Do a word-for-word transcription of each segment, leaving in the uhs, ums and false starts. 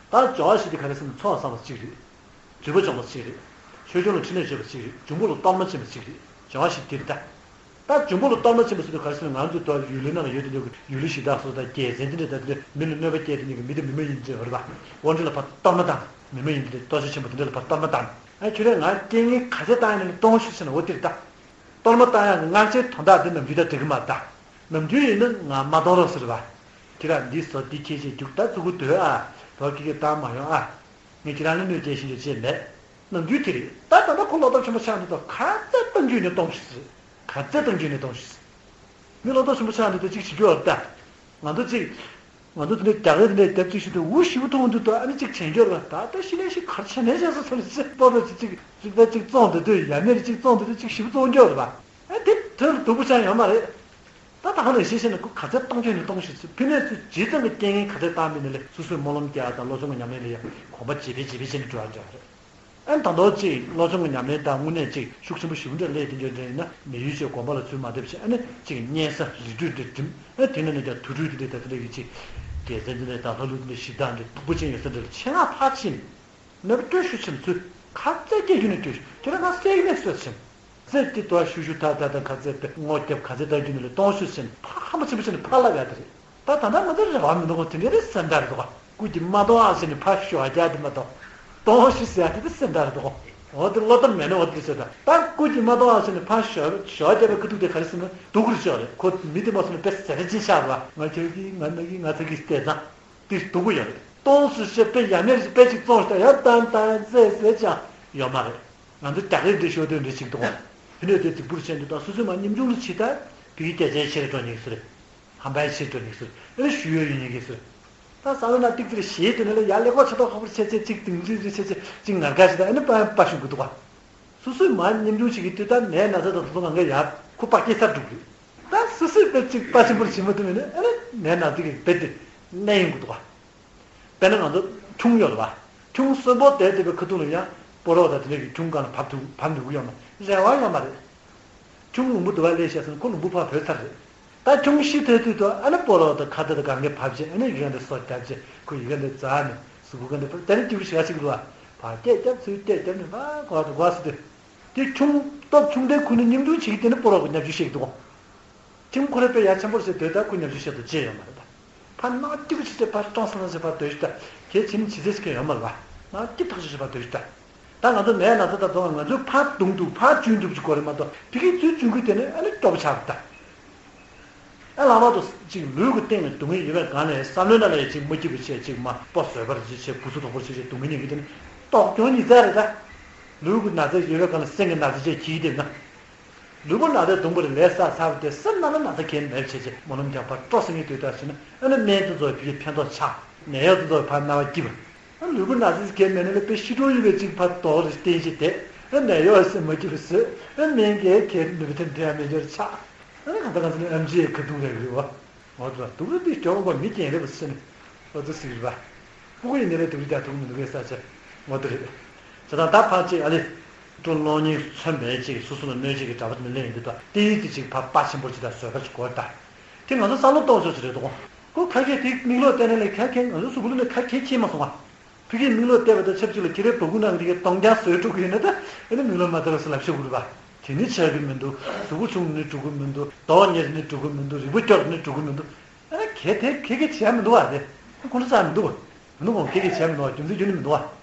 ད་སྦྱོར་བ་བཞི་དེ་ག་རེ་ཟེར་ན་ཚོགས་བསགས་པ་གཅིག་རེད། འདུན་པ་འཇོམས་པ་གཅིག་རེད། ཆོས་སྐྱོང་ལ་ཕྲིན་ལས་བྱེད་པ་གཅིག་རེད། འབྱུང་པོ་ལ་གཏོར་མ་བྱིན་པ་གཅིག་རེད། སྦྱོར་བ་བཞི་དེ་རེད་ད། ད་འབྱུང་པོ་ལ་གཏོར་མ་བྱིན་པ་ཟེར་དུས་ག་རེ་ཟེར་ན་ང་ཚོ་ད་ཡུལ་ལུང་ནང་ལ་ཡོད་དེ་འདྲ་གི་ཡུལ་ལུང་གཞི་བདག་སོགས་དང་རྒྱལ་མཚན་དེ་འདྲ་ད་དེ་འདྲ་མི་ལ་གནོད་པ་སྐྱེལ་དེ་འདྲ་གི་མི་དེ་མི་མ་ཡིན་དེ་རེད་པ། འོ་འདི་ལ་ཕར་གཏོར་མ་བཏང་། མི་མ་ཡིན་དེ་ལྟོ་ཆས་ཆེན་པོ་དེ་འདྲ་ལ་ཕར་གཏོར་མ་བཏང་། ཨ་ཁྱོད་རང་ང་རྐྱེན་ངན་ག་ཚད་བཏང་ཡིན་ན་གཏོང་ཤོག་ཟེར་ན་འོ་དེ་རེད་ད། གཏོར་མ་བཏང་ཡག་གི་སྔགས་ཆེན་དོན་དག་འདི་ནམ་རྒྱུན་དང་འགྲིག་གི་མ་རེད་ད། ནམ་རྒྱུན་ཡིན་ན་ང་མ་གཏོང་རོགས་ཟེར་བ། ཁྱེད་རང་འདི་བཟོ་འདི་ཁྱེད་ཅེས་རྒྱུགས་ད་ཙུ་གུ་སྡོད་ཨ། དོ་ཁྱེད་ཀྱིས་བཏང་མ་ཡོང་ཨ། ངས་ཁྱེད་རང་ལ་གནོད་སྐྱེལ་ཤེས་རྒྱུ་ཅེས་མེད། ནམ་རྒྱུན་དེ་རེད་ད། ད་ལྟ་ཁོ་ལོ་ཏོག་ཆེན་པོ་ཆགས་འདུག་ད། ག་ཚད་གཏང་རྒྱུ་ཡིན་ན་གཏོང་ཤོག་ཟེར། ག་ཚད་གཏང་རྒྱུ་ཡིན་ན་གཏོང་ཤོག་ཟེར། མི་ལོ་ཏོག་ཆེན་པོ་ཆགས་འདུག་ད་ཅིག་བྱེད་རྒྱུ་ཡོད་རེད་ད། ང་ཚོ་ཅིག་ང་ཚོ་དེ་འདྲའི་རྒྱ་གར་དེ་འདྲའི་རྒྱབ་ཅིག་ཞུ་དུས་འུ་ཞེ་པོ་མཐོང་འདུག་ད། ཨ་ནི་ཅིག་དྲན་རྒྱུ་རེད་པ། ད་ལྟ་ཤི་ནས་ཤི་གར་བྱས་ནས་བྱས་སོ་ཚོ་ལ་ཅིག་སྤོ་རོགས་ཅིག་ཅིག་ཅིག་ད་ཅིག་བཙོང་འདི་དུས་ཡ་མེད་ཅིག་བཙོང་འདི་དུས་ཅིག་ཞེ་པོ་བཙོང་རྒྱུ་རེད་པ། ཨ་དེ་དོན་ལ་སྡུག་པོ་ཆགས་ཡོད་མ་རེད། ད་ད་ག་ནས་ཤེས་ཤེས་ན་ཁོ་ག་ཚད་གཏོང་རྒྱུ་ཡིན་ན་གཏོང་ཤོག་ཟེར། ཕི་ནས་ཚུར་ཇི་ཙམ་གྱི་རྐྱེན་ངན་ག་ཚད་བཏང་མིན་ནི་ལས་སོ་སོས་སྨོན་ལམ་རྒྱག་དང་བློ་སྦྱོང་གི་ཉམས་ལེན་ལ་ཡང་གོམ་པ་བརྗེ་བས་བརྗེ་བས་བྱས་ནས་འགྲོ་ཡ་འདྲ་བ་རེད། ཨ་ནི་ད་དུང་ཅིག་བློ་སྦྱོང་གི་ཉམས་ལེན་དང་དངོས་གནས་ཅིག་ཤུགས་ཆེན་པོ་ཞེ་པོ་འདྲ་སླེབས་དེ་འདྲ་འདྲ་ཡིན་ན་མི་ཡུལ་ཆོས་དགོན་པ་ལ་ཚུར་མ་བསྡད་པ་བྱས། ཨ་ནི་ཅིག་བསྙེན་ས་རི་ཁྲོད་འདྲ་འགྲིམ། ཨ་དེ་ནས་ནི་ཀྱང་དུར་ཁྲོད་དེ་འདྲ་ད་དེ་འདྲ་གི་ཅིག་རྒྱལ་མཚན་དེ་འདྲ་དང་ལྷ་ཀླུ་དེ་འདྲ་གཞི་བདག་འདྲ་སྡུག་པོ་ཅན་ཡོད་ས་འདྲ་ལ་ཆེད་མངགས་ཕར་ཕྱིན། ནོར་བུ་སྤྲོད་ཤོག་ཆེན་ཚུལ་ག་ཚད་སྐྱེལ་རྒྱུ་ནས་སྤྲོད་ཤོག་ཁྱོད་རང་ང་སེག་ནས་སྤྲོད་ཆེན། ཚེ་འདི་དོ་ཤུ་ཤུ་ཐག་ཐག་དང་ག་ཚད་པའི་སྔོ་རྒྱབ་ག་ཚད་ལྟ་རྒྱུ་ནས་ལས་གཏོང་ཤོག་ཟེར་ནས་ཕར་ཧམ་པ་ཆེན་པོ་བྱས་ནས་ཕར་བསླབ་ཡག་དེ་རེད། ད་ད་ལྟ་ང་ཚོ་རེ་བ་མི་འདུག་གོ། དེ་འདྲའི་སེམས་ཐག་རེད་འདུག་གོ། སྐུ་འདི་མ་གཏོང་ཨ་ཟེར་ནས་ཕར་ཞོག་རྒྱག་དེ་མ་གཏོང་། གཏོང་ཤོག་ཟེར་ཡག་དེ་དེ་སེམས་ཐག་རེད་འདུག་གོ། འོ་དེ་བློ་སྟོབས་མེད་ན་འོ་དེ་ཟེར། ད་ད་སྐུ་འདི་མ་གཏོང་ཨ་ཟེར་ནས་ཕར་ཞོག་ཞོག་རྒྱག་པའི་ཁ་ཐུག་དེ་ག་རེ་ཟེར་ན་སྡུག་གུ་རེད་ཤག་རེད། ཁོ་མི་དེ་མ་སོང་ན་དཔེ་ཟེར་རེ་ཅིག་ཤར་བ། ང་ཁྱོད་ཀྱིས་ང་ན་གིས་ང་ཚ་གིས་བལྟས་ཙང་། དེ་སྡུག་པོ་ཡོད་རེད། གཏོང་ཟེར་བཤད་པའི་ཡ་མེད་རེད། དཔེ་ཅིག་བཙོང་ཤོག་ཡ་ཏན་ཏན་ཟེར་ཟེར་ཅང་ཡོད་མ་རེད། ང་ཚོ་རྒྱ་གར་འདི་ཤོར་དུས་འདྲ་ཞིག་འདུག་གོ། ཕི་ནས་དེ་རྫིག་པོར་བཤད་འདུག་ད་སོ་སོའི་མ་ཉམ་ཆུང་ལ་ཕྱི་ལྟར་བི་གི་རྒྱ་ཆེན་ཆེར་འགྲོ་ཉེག་ཟེར། ཧམ་པའི་ཆེར་འགྲོ་ཉེག་ཟེར། ཨེ་ཞུ་ཡོད་ཡོད་ཉེག་གི་ཟེར། ད་བསམ་བློ་ན་ཏིག་ཙིར་ཞེས་དེ་ནས་ལ་ཡ་ལེགས་པོ་ཆེ་ཏོག་ཁག་པོར་ཆེ་ཆེ་གཅིག་དིང་རི་རི་ཆེ་ཆེ་གཅིག་ངར་དགའ་ཞིག་ད་ཨེ་ནི་པ་པ་ཞུ་གི་འདུག་ག། སོ་སོའི་མ་ཉམ་ཆུང་ཞིག་གིས་དུས་ལྟར་ནད་ན་ཚ་དང་དུག་ལོག་གང་ག་ཡ་ཁུ་པག་སྐྱེས་ཚར་འགྲོ་གི་རེད། ད་སོ་སོའི་དཔེ་གཅིག་པ་ཆེན་པོར་བྱེད་མ་ཐུབ་མིན་ནི་ཨ་ནི་ནད་ན་ཚ་གི་རྦད་དེ་གནས་ཡོང་གི་འདུག་ག། དཔེར་ན་ང་ཚོ་ཁྱུང་ཡོད་རེད་བ། ཁྱུང་གསོན་པོ་བསྡད་བསྡད་པའི་ཁ་ཐུག་ལ་ཡང་སྤོ་རོགས་དང་དེ་འདྲ་གི་ཁྱུང་སྒང་ལ་བབས་ཐུབ་བབས་འགྲོ་གི་ཡོད་མ་རེད། རེ་བ་ཡོད་མ་རེད། ཁྱུང་ལུང་པ་དུ་བ་སླེབས་ཤག་ཟེར་ན་ཁོ་ལུང་པ་ཕར་བུད་ཚར་རེད། ད་ཁྱུང་ཤི་ཐལ་དུས་དུ་ཨ་ནི་སྤོ་རོགས་དང་ཁ་ཏ་དང་སྒང་གའི་བབས་བྱས་ཨ་ནི་ཡི་ག་འདི་སོ་བརྒྱབ་བྱས་ཁོ་ཡི་ག་འདི་འཛག་ནས་གཟུགས་པོ་ག་འདི་ཕར་དེ་ནི་སྐྱིད་པོ་ཞེ་དྲག་ཅིག་འདུག་བ། ཕར་སྐད་རྒྱབ་ཚུར་སྐད་རྒྱབ་ནས་ཕར་གོ་དང་གོ་ཟེར་དུས། དེ་ཁྱུང་སྟོབས་ཆུང་དེ་ཁུ་ནི་ཉམ་ཆུང་བྱེད་ཀྱི་དེ་ནི་སྤོ་རོགས་ཀྱི་ཉམ་ཆུང་བཤད་ཀྱི་འདུག་གོ། ཁྱིམ་ཁོ་རེ་དཔེ་ཡ་ཆེན་པོར་བྱས་སྡོད་ད་ཁོ་ཉམས་ཞིབ་བྱེད་དུ་བཅད་ཡོད་མ་རེད་ད། ཕར་ནག་སྐྱིད་པོ་ཆེ་ཆེ་ཕར་ཀྲོང་སང་སང་ཞིག་ཕར་སྡོད་ཤི་ད། གལ་ཆེ་ནི་ཇི་སྲིད་ཀྱང་ཡོད་མ་རེད་པ། ནག་སྐྱིད་ཐག་ཆོད་ཞིག་ཕར་སྡོད་ཤི་ད། ད་ང་ཚོ་ནད་ན་ཚ་དང་དོ་ང་ཚོས་ཕར་རྡུང་ཐུབ་ཕར་གཅུན་ཐུབ་ཀྱི་སྐོར་རེད་མ་གཏོགས་ཕ་གིའི་ཚུལ་གཅུན་དགོས་དེ་ནི་ཨ་ནི་སྐྱོ་པོ་ཆགས་རེད་ད། ཨ་ལྷག་པར་དུ་ཅིག་ལུས་ཀྱི་སྟེང་ལ་སྡུག་བསྔལ་ཡོད་པའི་སྒང་ནས་བསམ་བློའི་ནང་ལ་ཡང་ཅིག་མ་སྐྱིད་པོ་བྱས་ཅིག་མ་སྤོ་བཟོད་པར་ཅིག་བྱས་གུ་སུ་དོག་པོར་བྱས་ཅིག་སྡུག་བསྔལ་མྱོང་གི་དེ་ནི་ལྟོགས་སྐྱོན་ཉིས་རྩ་རེད་ད། ལུས་ཀྱི་ན་ཚ་ཡོད་པའི་སྒང་ལ་སེམས་ཀྱི་ན་ཚ་བཅས་ཁྱི་དེ་ན། ལུས་པོ་ན་ཚས་གདུང་བ་རེ་ལས་བསགས་ཚར་བ་དེ་སེམས་ནང་ལ་ན་ཚ་གང་ཡང་མེད་པ་བྱས་བྱས་སྨོན་ལམ་རྒྱག་པར་སྤྲོ་ས་ངེས་དུས་ལྟར་བྱས་ན་ཨ་ནི་སྨན་དེ་ཚོ་ཕ་གིར་ཕན་ཐོགས་ཆགས། ནད་གཡོག་དེ་ཚོ་ཕར་རྣ་བ་སྐྱིད་པ། ཨ་ལུས་པོ་ན་ཚས་གང་ཡང་མེད་ན་ལས་དཔེ་ཤི་འགྲོ་ཡོད་པའི་ཅིག་ཕར་དོགས་རེ་བསྟན་བྱས་བསྡད། ཨ་ནད་གཡོག་སེམས་མ་སྐྱིད་པ་བཟོས། ཨ་སྨན་གྱིས་ཁྱེད་ནུས་པ་དེ་འདྲ་མེད་རྒྱུར་ཆགས། ཨ་ནི་གང་ལྟར་ང་ཚོ་ནི་ཨེམ་ཆི་ཡི་ཁ་རྡུང་རེད་རེད་བ། འོ་ཙི་བ་སྡུག་རུ་འདི་སྐྱོ་བོ་མི་རྒན་རེད་པ་ཟེར་ནས་འོ་ཙི་ཟིག་རེད་པ། སྤུ་གུ་ཡི་ནད་ལས་སྡུག་རུ་རྒྱག་ཐུབ་མི་འདུག་གས་ས་ཆ་འོ་དེ་རེད། བྱས་ཙང་ད་ཕར་ཅིག་ཨ་ལེ། སྤྲོ་གློག་བརྙན་མཚོན་པའི་ཅིག་སོ་སོ་ལ་གནོད་བྱེད་ཀྱི་དྲ་བ་དེ་འདྲ་ལེན་ཡོང་དུས་ད་ཏི་ཡི་ཏི་ཅིག་ཕར་པ་ཆེན་པོར་ཅིག་ད་བཟོད་པ་ཅིག་དགོས་ད། དེ་ང་ཚོ་བསམ་བློ་གཏོང་ཕྱོགས་ཅིག་རེད་འདུག་གོ། ཁ་ཤས་དེ་མིག་ལོག་བལྟས་ན་ལས་ཁ་ཁེ་ང་ཚོ་གཟུགས་པོ་ལ་ལས་ཁ་ཁེ་ཁེ་མ་སོང་བ། ཕ་གིའི་མིག་ལོག་བལྟས་པ་དང་ཆབས་ཅིག་ལ་ཁྱེད་རའི་བ་སྤུ་ནང་གི་གདོང་རྒྱང་བཟོས་འགྲོ་གི་ཡོད་ན་ད་ཨ་ནི་མིག་ལོག་མ་བལྟ་རོགས་ཟེར་ལབ་ཤོག་གི་རེད་པ། དེ་ནི་ཆགས་ཀྱི་མི་འདུག་གཟུགས་པོ་ཆུང་ནི་འགྲོ་གི་མི་འདུག་མདོག་ཉེས་ནི་འགྲོ་གི་མི་འདུག་རིལ་བུ་སྐྱོ་ནི་འགྲོ་གི་མི་འདུག་ཨ་ནི་གལ་ཏེ་ཁེ་ཁེ་བྱས་མི་འདུག་བ་དེ། ཁོང་ཚོ་ཙམ་མི་འདུག་བ། མི་འདུག་གོང་ཁེ་ཁེ་བྱས་མི་འདུག་བ། རྒྱུ་མཚན་རྒྱུ་ནི་མི་འདུག་བ།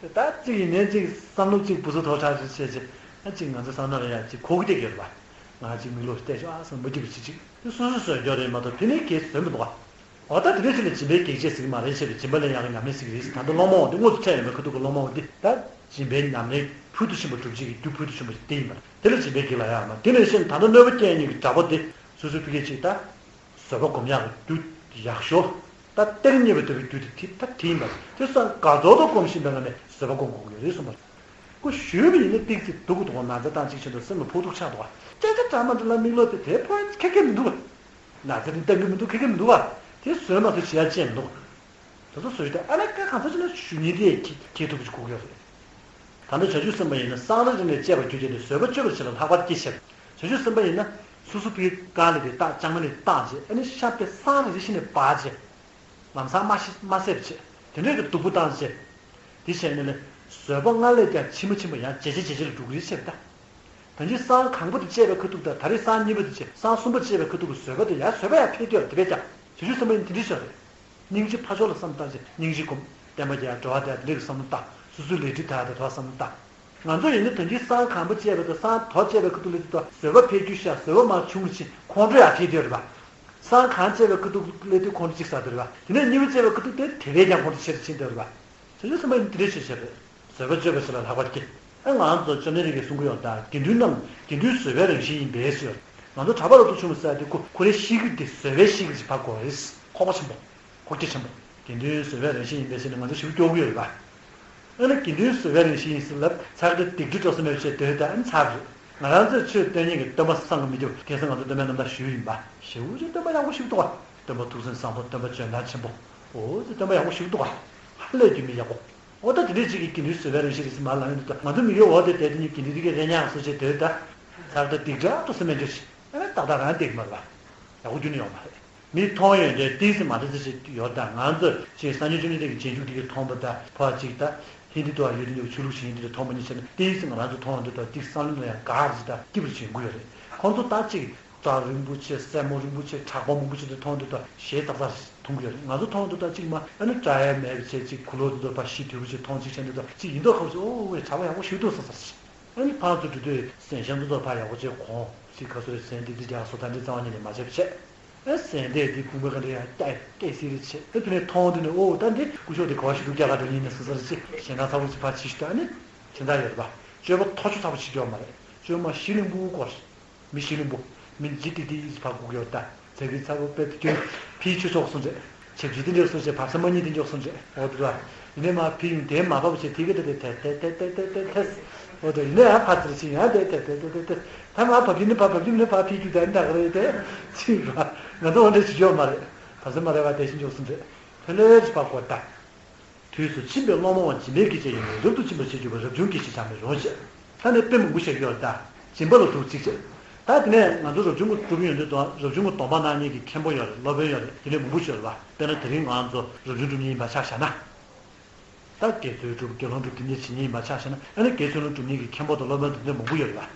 དེ་ད་གཅིག་ཡིན་ནའི་གཅིག་བསམ་བློ་གཅིག་བུ་ཚོ་ཐོག་ཁྲག་ཅིག་བྱས་ཅིག་ཨ་གཅིག་ང་ཚོ་བསམ་ན་ལ་ཡ་གཅིག་ཁོག་གི་བསྡད་ཡོད་རེད་པ། ང་གཅིག་མིག་ལོག་བལྟས་ཤོག་ཨ་བསམ་མ་སྐྱིད་པ་ཅིག་ཅིག་དེ་སོ་སོས་བཟོས་འཇོག་རེད་མ་གཏོགས་དེ་ནས་ཁེ་བཟོས་མི་འདུག་བ། འོ་ད་དེ་འདྲ་ཞིག་ལ་སྦྱིན་པའི་གེགས་བྱེད་ཟེར་གྱི་མ་རེད་བྱས་པའི་སྦྱིན་པ་ལེན་ཡག་གི་ཉམས་ལེན་ཟེར་གྱི་རེད་ཟེར། ད་ལྟ་སློང་མོ་འོང་དུས་དངོས་སུ་འཕྲད་ཡོད་མེད་ཁ་ཐུག་གི་སློང་མོ་འོང་དུས་ད་སྦྱིན་པའི་ཉམས་ལེན་ཕུལ་དུ་ཕྱིན་པ་གྲུབ་བྱེད་ཀྱི་རྒྱུ་ཕུལ་དུ་ཕྱིན་པ་དེ་ཡིན་པ་རེད། དེ་ལ་སྦྱིན་པའི་གེགས་ལབ་ཡག་མ་དེ་ནས་གཞན་ད་ལྟ་གནོད་པ་སྐྱེལ་མཁན་གྱི་དགྲ་བོ་དེ་སོ་སོའི་ཕ་གིའི་ཅིག་ད་བཟོད་པ་སྒོམ་ཡག་གི་རྒྱུ་ཡག་ཤོས་ད་གཏེར་རྙེད་པ་ལྟ་བུའི་རྒྱུ་དེ་དེ་ད་དེ་ཡིན་པ་རེད། དེ་སོགས་དགའ་ཚོར་དུ་སྒོམ་བཞིན་པའི་ངང་ནས་བཟོད་པ་སྒོམ་དགོས་ཀྱི་ཡོད་རེད་གསུངས་པ་རེད། ཁོ་ཞུས་པ་ཡིན་ན་ཏིག་ཙི་སྡུག་གི་འདུག་གོ། ན་ཚ་བཏང་གཅིག་བྱས་འདུག་སེམས་ལ་ཕོག་ཐུག་ཆགས་འདུག་ག། སྐྱེ་རྒ་གྲངས་མང་འདི་ལ་མིག་ལོག་དེ་དེ་ཕོག་ཁེ་ཁེ་མི་འདུག་ག། ན་ཚ་འདི་བཏང་གི་མི་འདུག་ཁེ་ཁེ་མི་འདུག་ག། དེ་བཟོས་མ་བཟོས་བྱེད་ཡ་ཅན་མི་འདུག་ག། དེ་ཚོ་བཟོས་ཏེ་ཨ་ན་ཀ་གང་ཚ་ཅི་ན་ཞུ་ཉིན་དེ་ཁེ་ཁེ་ཐུབ་ཀྱི་སྒུག་ཡོད་རེད། ད་ལྟ་བྱང་ཆུབ་སེམས་དཔའ་ཡིན་ན་སངས་རྒྱས་རིགས་ལས་སྐྱེས་པ་རྒྱུ་ཅན་དེ་བཟོད་པ་སྤྱོད་པར་བྱེད་ལ་ལྷག་པར་སྐྱེ་ཞེས། བྱང་ཆུབ་སེམས་དཔའ་ཡིན་ན་སོ་སོ་ཕའི་དཀར་ལས་དེ་བཏགས་ལྕང་མ་ལས་བཏགས་རྗེས་ཨ་ནི་ཤ་པའི་སང་རེ་རེ་བཞིན་ནས་སྦར་རྗེས། ལམ་སང་མ་ཤི་མ་བསད་པ་བྱས། དེ་འདྲའི་གི་སྡུག་པོ་བཏང་བྱས། དེ་བྱས་ནས་ལས་བཟོད་པ་སྔར་ལས་ཀྱང་ཕྱི་མ་ཕྱི་མ་ཡང་ཇེ་ཆེ་ཇེ་ཆེ་ལ་འགྲོ་གི་རེད་ཟེར་ད། ད་ཅི་སྲང་གང་པོ་དེ་བཅད་པའི་ཁ་ཐུག་དང་ད་རེས་སྲང་གཉིས་པ་དེ་བཅད་སྲང་གསུམ་པ་བཅད་པའི་ཁ་ཐུག་གི་བཟོད་པ་དེ་ཡང་བཟོད་པ་ཡང་འཕེལ་དུས་དེ་བས་ཀྱང་དུས་ཚོད་བསམ་པ་ཡིན་དེ་འདྲ་ཞིག་རེད། སྙིང་རྗེ་ཕར་ཕྱོགས་ལ་བསམ་བཏང་བྱས་སྙིང་རྗེ་སྒོམ། བསྟན་པ་རྒྱས་འགྲོ་བ་དེ་དེ་འདྲའི་གི་བསམ་བློ་བཏང་། སོ་སོའི་ལས་འབྲས་དེ་དེ་འདྲ་བསམ་བློ་བཏང་། ང་ཚོ་ཡིན་ན་ད་ཅི་སྲང་གང་པོ་བཅད་པ་དང་སྲང་དོ་བཅད་པའི་ཁ་ཐུག་ལས་དུས་དང་བཟོད་པ་འཕེལ་རྒྱུ་ཤ་བཟོད་པ་མར་ཆུང་རུ་ཕྱིན་ཁོང་ཁྲོ་ཡང་འཕེལ་དུས་རེད་པ། སྲང་གང་བཅད་པའི་ཁ་ཐུག་ལས་དུས་ཁོང་ཁྲོ་གཅིག་ཟ་དུས་རེད་པ། དེ་ནས་གཉིས་པ་བཅད་པའི་ཁ་ཐུག་དེ་དེ་བས་ཀྱང་ཁོང་ཁྲོ་ཆེ་རུ་ཕྱིན་དུས་རེད་པ། དེ་ཚོ་ཚང་མ་དེ་འདྲའི་ཆེ་ཆེ་རེད། བཟོད་པ་སྤྱོད་པ་ཞིག་ལ་ལྷག་པར་སྐྱེ། ཨ་ང་ཚོ་བཅོམ་ལྡན་འདས་ཀྱིས་གསུང་གི་ཡོད་ད། དགེ་འདུན་རྣམས་དགེ་འདུན་བཟོད་པའི་རང་བཞིན་ཡིན་པས་ཟེར། ང་ཚོ་གྲྭ་པ་ལ་ཐུག་ཆུང་ཟེར་དེ་ཁོ་ཁོ་རའི་གཤིས་ཀ་དེ་བཟོད་པའི་གཤིས་ཀ་ཞིག་ཕར་དགོས་རེད། ཁོག་པ་ཆེན་པོ། ཁོག་རྒྱ་ཆེན་པོ། དགེ་འདུན་བཟོད་པའི་རང་བཞིན་ཡིན་པས་ཟེར་ནས་ང་ཚོ་ཞིབ་སྐྱོར་གི་ཡོད་རེད་པ། ཨ་ནི་དགེ་འདུན་བཟོད་པའི་རང་བཞིན་ཡིན་ཟེར་ལབ་ཚར་དེ་སྡིག་སྒྲིབ་སྤྲོ་བསམ་མེད་བྱས་སྡོད་ད་ཨ་ནི་ཚར་རེད། ང་རང་ཚོས་ཆོས་སྟོན་མཁན་གྱི་སྟོན་པ་བསམ་གྱིས་མི་ཁྱབ་ཁ་སང་ང་ཚོ་སྟོན་པའི་རྣམ་ཐར་ཞུས་ཡིན་པ། ཞེ་པོ་ཅིག་སྟོན་པ་ཡག་པོ་ཞིག་འདུག་ག་སྟོན་པ་ཐུགས་སེམས་བཟང་པོ་སྟོན་པ་འཇོན་ཐང་ཆེན་པོ། འོ་ཙི་སྟོན་པ་ཡག་པོ་ཞིག་འདུག་ག་ཧ་ལས་རྒྱུ་མི་ཡག་པོ། འོ་ད་དེ་འདྲའི་ཅིག་གི་དགེ་འདུན་བཟོད་པའི་རང་བཞིན་རེད་ཟེར་མར་ལབ་ཡོང་དུས་ད་ང་ཚོ་མི་ཡོད་འོ་དེ་དེ་དེ་ཉིད་དགེ་འདུན་དེ་གའི་རེ་ཉག་སོ་བྱས་སྡོད་ད། ཚར་ད་སྡིག་སྒྲིབ་སྤྲོ་བསམ་མེད་འཇོག་ཞིག་ཨ་ནི་ཏག་ཏག་རང་སྡིག་མ་རེད་པ། ཡག་པོ་རྒྱུ་ནི་ཡོད་མ་རེད། མི་མཐོང་ཡོང་དུས་ཏིས་མ་འདྲ་ཚ་ཞིག་ཡོད་ད། ང་ཚོ་ཅིག་སངས་རྒྱས་བཅོམ་ལྡན་འདས་ཀྱི་རྗེས་འཇུག་དེ་གའི་མཐོང་བ་ད་ཕར་ཅིག་ད་ཧིན་དི་ཐོག་ཡོད་དེ་འདྲ་ཆོས་ལུགས་ཤིག་ཡིན་དེ་འདྲ་མཐོང་བ་ཉིད་བྱས་ན་ཏིས་ང་རང་ཚོ་མཐོང་ཡོང་དུས་ད་ཏིས་བསམ་བློ་ལ་ཡང་དགའ་རེ་ཞིག་ད་སྐྱིད་པོ་ཞིག་ཡོང་གི་ཡོད་རེད། ཁོང་ཚོ་ད་ཅིག་རྩ་རིང་པོ་ཆེ་སེན་མོ་རིང་པོ་ཆེ་དྲེག་པ་མང་པོ་ཞིག་དེ་མཐོང་དུས་ད་ཞེ་ཏག་ཏག་མཐོང་གི་ཡོད་རེད། ང་ཚོ་མཐོང་དུས་ད་ཅིག་མ་ཨ་ནི་དྲ་ཡ་མེད་པ་བྱས་ཅིག་གུ་ལོ་དུ་དུ་ཕར་ཤི་དུས་པོ་ཅིག་མཐོང་ཅིག་བྱས་འདུག་ད་ཅིག་ཡིན་མདོག་ཁ་པོ་ཅིག་ཨོ་ཝེ་གྲྭ་པ་ཡག་པོ་ཞིག་འདུག་བསམ་ས་ཞིག་ཨ་ནི་ཕར་ཚུར་འགྲོ་དུས་གཟན་ཤམ་ཚོ་ཚོ་ཕར་ཡག་པོ་བྱས་གོན་ཅིག་ཁ་སོ་རེ་གཟན་དེ་འདི་རྒྱག་སོ་ད་འདི་རྩ་བ་ཉིད་ནས་མ་བྱས་པ་བྱས། ཨ་གཟན་དེ་འདི་ཁུང་པའི་ཁ་འདི་ཡང་སྐྱ་སྐྱ་སེ་རེ་བྱས་ཨ་དེ་ནས་མཐོང་དུས་ནས་ཨོ་ད་འདི་སྐུ་ཞབས་དེ་ག་བ་ཞིག་འདུག་རྒྱ་གར་འགྲོ་ཉིན་ནས་སོ་སོ་རེ་ཅིག་ཞེ་སྣང་ཚ་པོ་ཅིག་ཕར་ཕྱི་ཞིག་ཏུ་ཨ་ནི་ཁྱེད་ཚ་ཡོད་རེད་པ། སྤྱོད་པ་མཐོ་ཤོས་ཚ་པོ་བྱེད་ཀྱི་ཡོད་མ་རེད། སྤྱོད་པ་མ་གཞི་ལེན་པོ་སྐོར། མི་གཞི་ལེན་པོ། མི་ཇི་ཏི་ཏི་ཨིས་ཕ་གུག་ཡོད་ད། ཚེ་གི་ཚ་བོ་པད་དུ་གྱུར། ཕིའི་ཆུ་ཚོགས་སུ་མཛད། ཆབ་ཇི་ཏི་འདྲ་སུ་བྱས་བར་ས་མ་གཉིས་ཏི་འཇོག་སུ་མཛད། འོ་དུ་ར། ཡིན་ནས་མ་ཕི་ཡུང་དེ་མ་བབས་བྱས་ཐིག་གི་ཏེ་ཏེ་ཏེ་ཏེ་ཏེ་ཏེ་ཏེ་ཏེ། འོ་དུ་ཡིན་ནས་ཡང་ཕ་ཚིར་ཕྱིན་ཡང་ཏེ་ཏེ་ཏེ་ཏེ་ཏེ་ཏེ། ད་མ་བབས་ཀྱི་ནི་ཕ་བབས་ཀྱི་ནི་ཕ་ཕི་རྒྱུ་ད་འདྲ་གི་རེད་དེ། ཕྱིན་ར། ང་ཚོ་འོ་འདྲ་ཞིག་ཡོད་མ་རེད། བར་ས་མ་རེད་བ་དེ་བཞིན་འཇོག་སུ་མཛད། ཕེ་ལེ་རི་ཕ་གོ་ད། དུས་སུ་ཕྱིན་པས་སློང་མོ་བ་སྦྱིན་པའི་སྐད་ཅིག་ཡིན་ནོ། རབ་ཏུ་ཕྱིན་པར་བྱེད་གྱུར་པ་རབ་བྱུང་སྐྱེ་ཤི་བྱ་མེད་རུང་ཞེས། ད་ནི་དཔེ་མང་པོ་ཞིག་ཡོད་ད། སྦྱིན་པ་ལ་ཐུག་ཅིག་བྱས། ད་དེ་ནས་ང་ཚོ་རབ་བྱུང་གི་སྒྲུབ་ཡོང་དུས་དང་རབ་བྱུང་གི་སྡོམ་པ་གནང་མཁན་གྱི་མཁན་པོ་ཡོད་རེད། སློབ་དཔོན་ཡོད་རེད། དེ་ནས་མང་པོ་ཞིག་ཡོད་རེད་པ། དཔེར་ན་དེ་རིང་ང་ཚོ་རབ་བྱུང་སྒྲུབ་མཁན་ཡིན་པ་ཆ་བཞག་ན། ད་དགེ་ཚུལ་སྒྲུབ་དགེ་སློང་སྒྲུབ་དེ་འདྲ་བྱེད་མཁན་ཡིན་པ་ཆ་བཞག་ན་ཨ་ནི་དགེ་ཚུལ་སློང་སྒྲུབ་མཁན་གྱི་མཁན་པོ་དང་སློབ་དཔོན་དེ་ཚོ་མང་པོ་ཡོད་རེད་པ།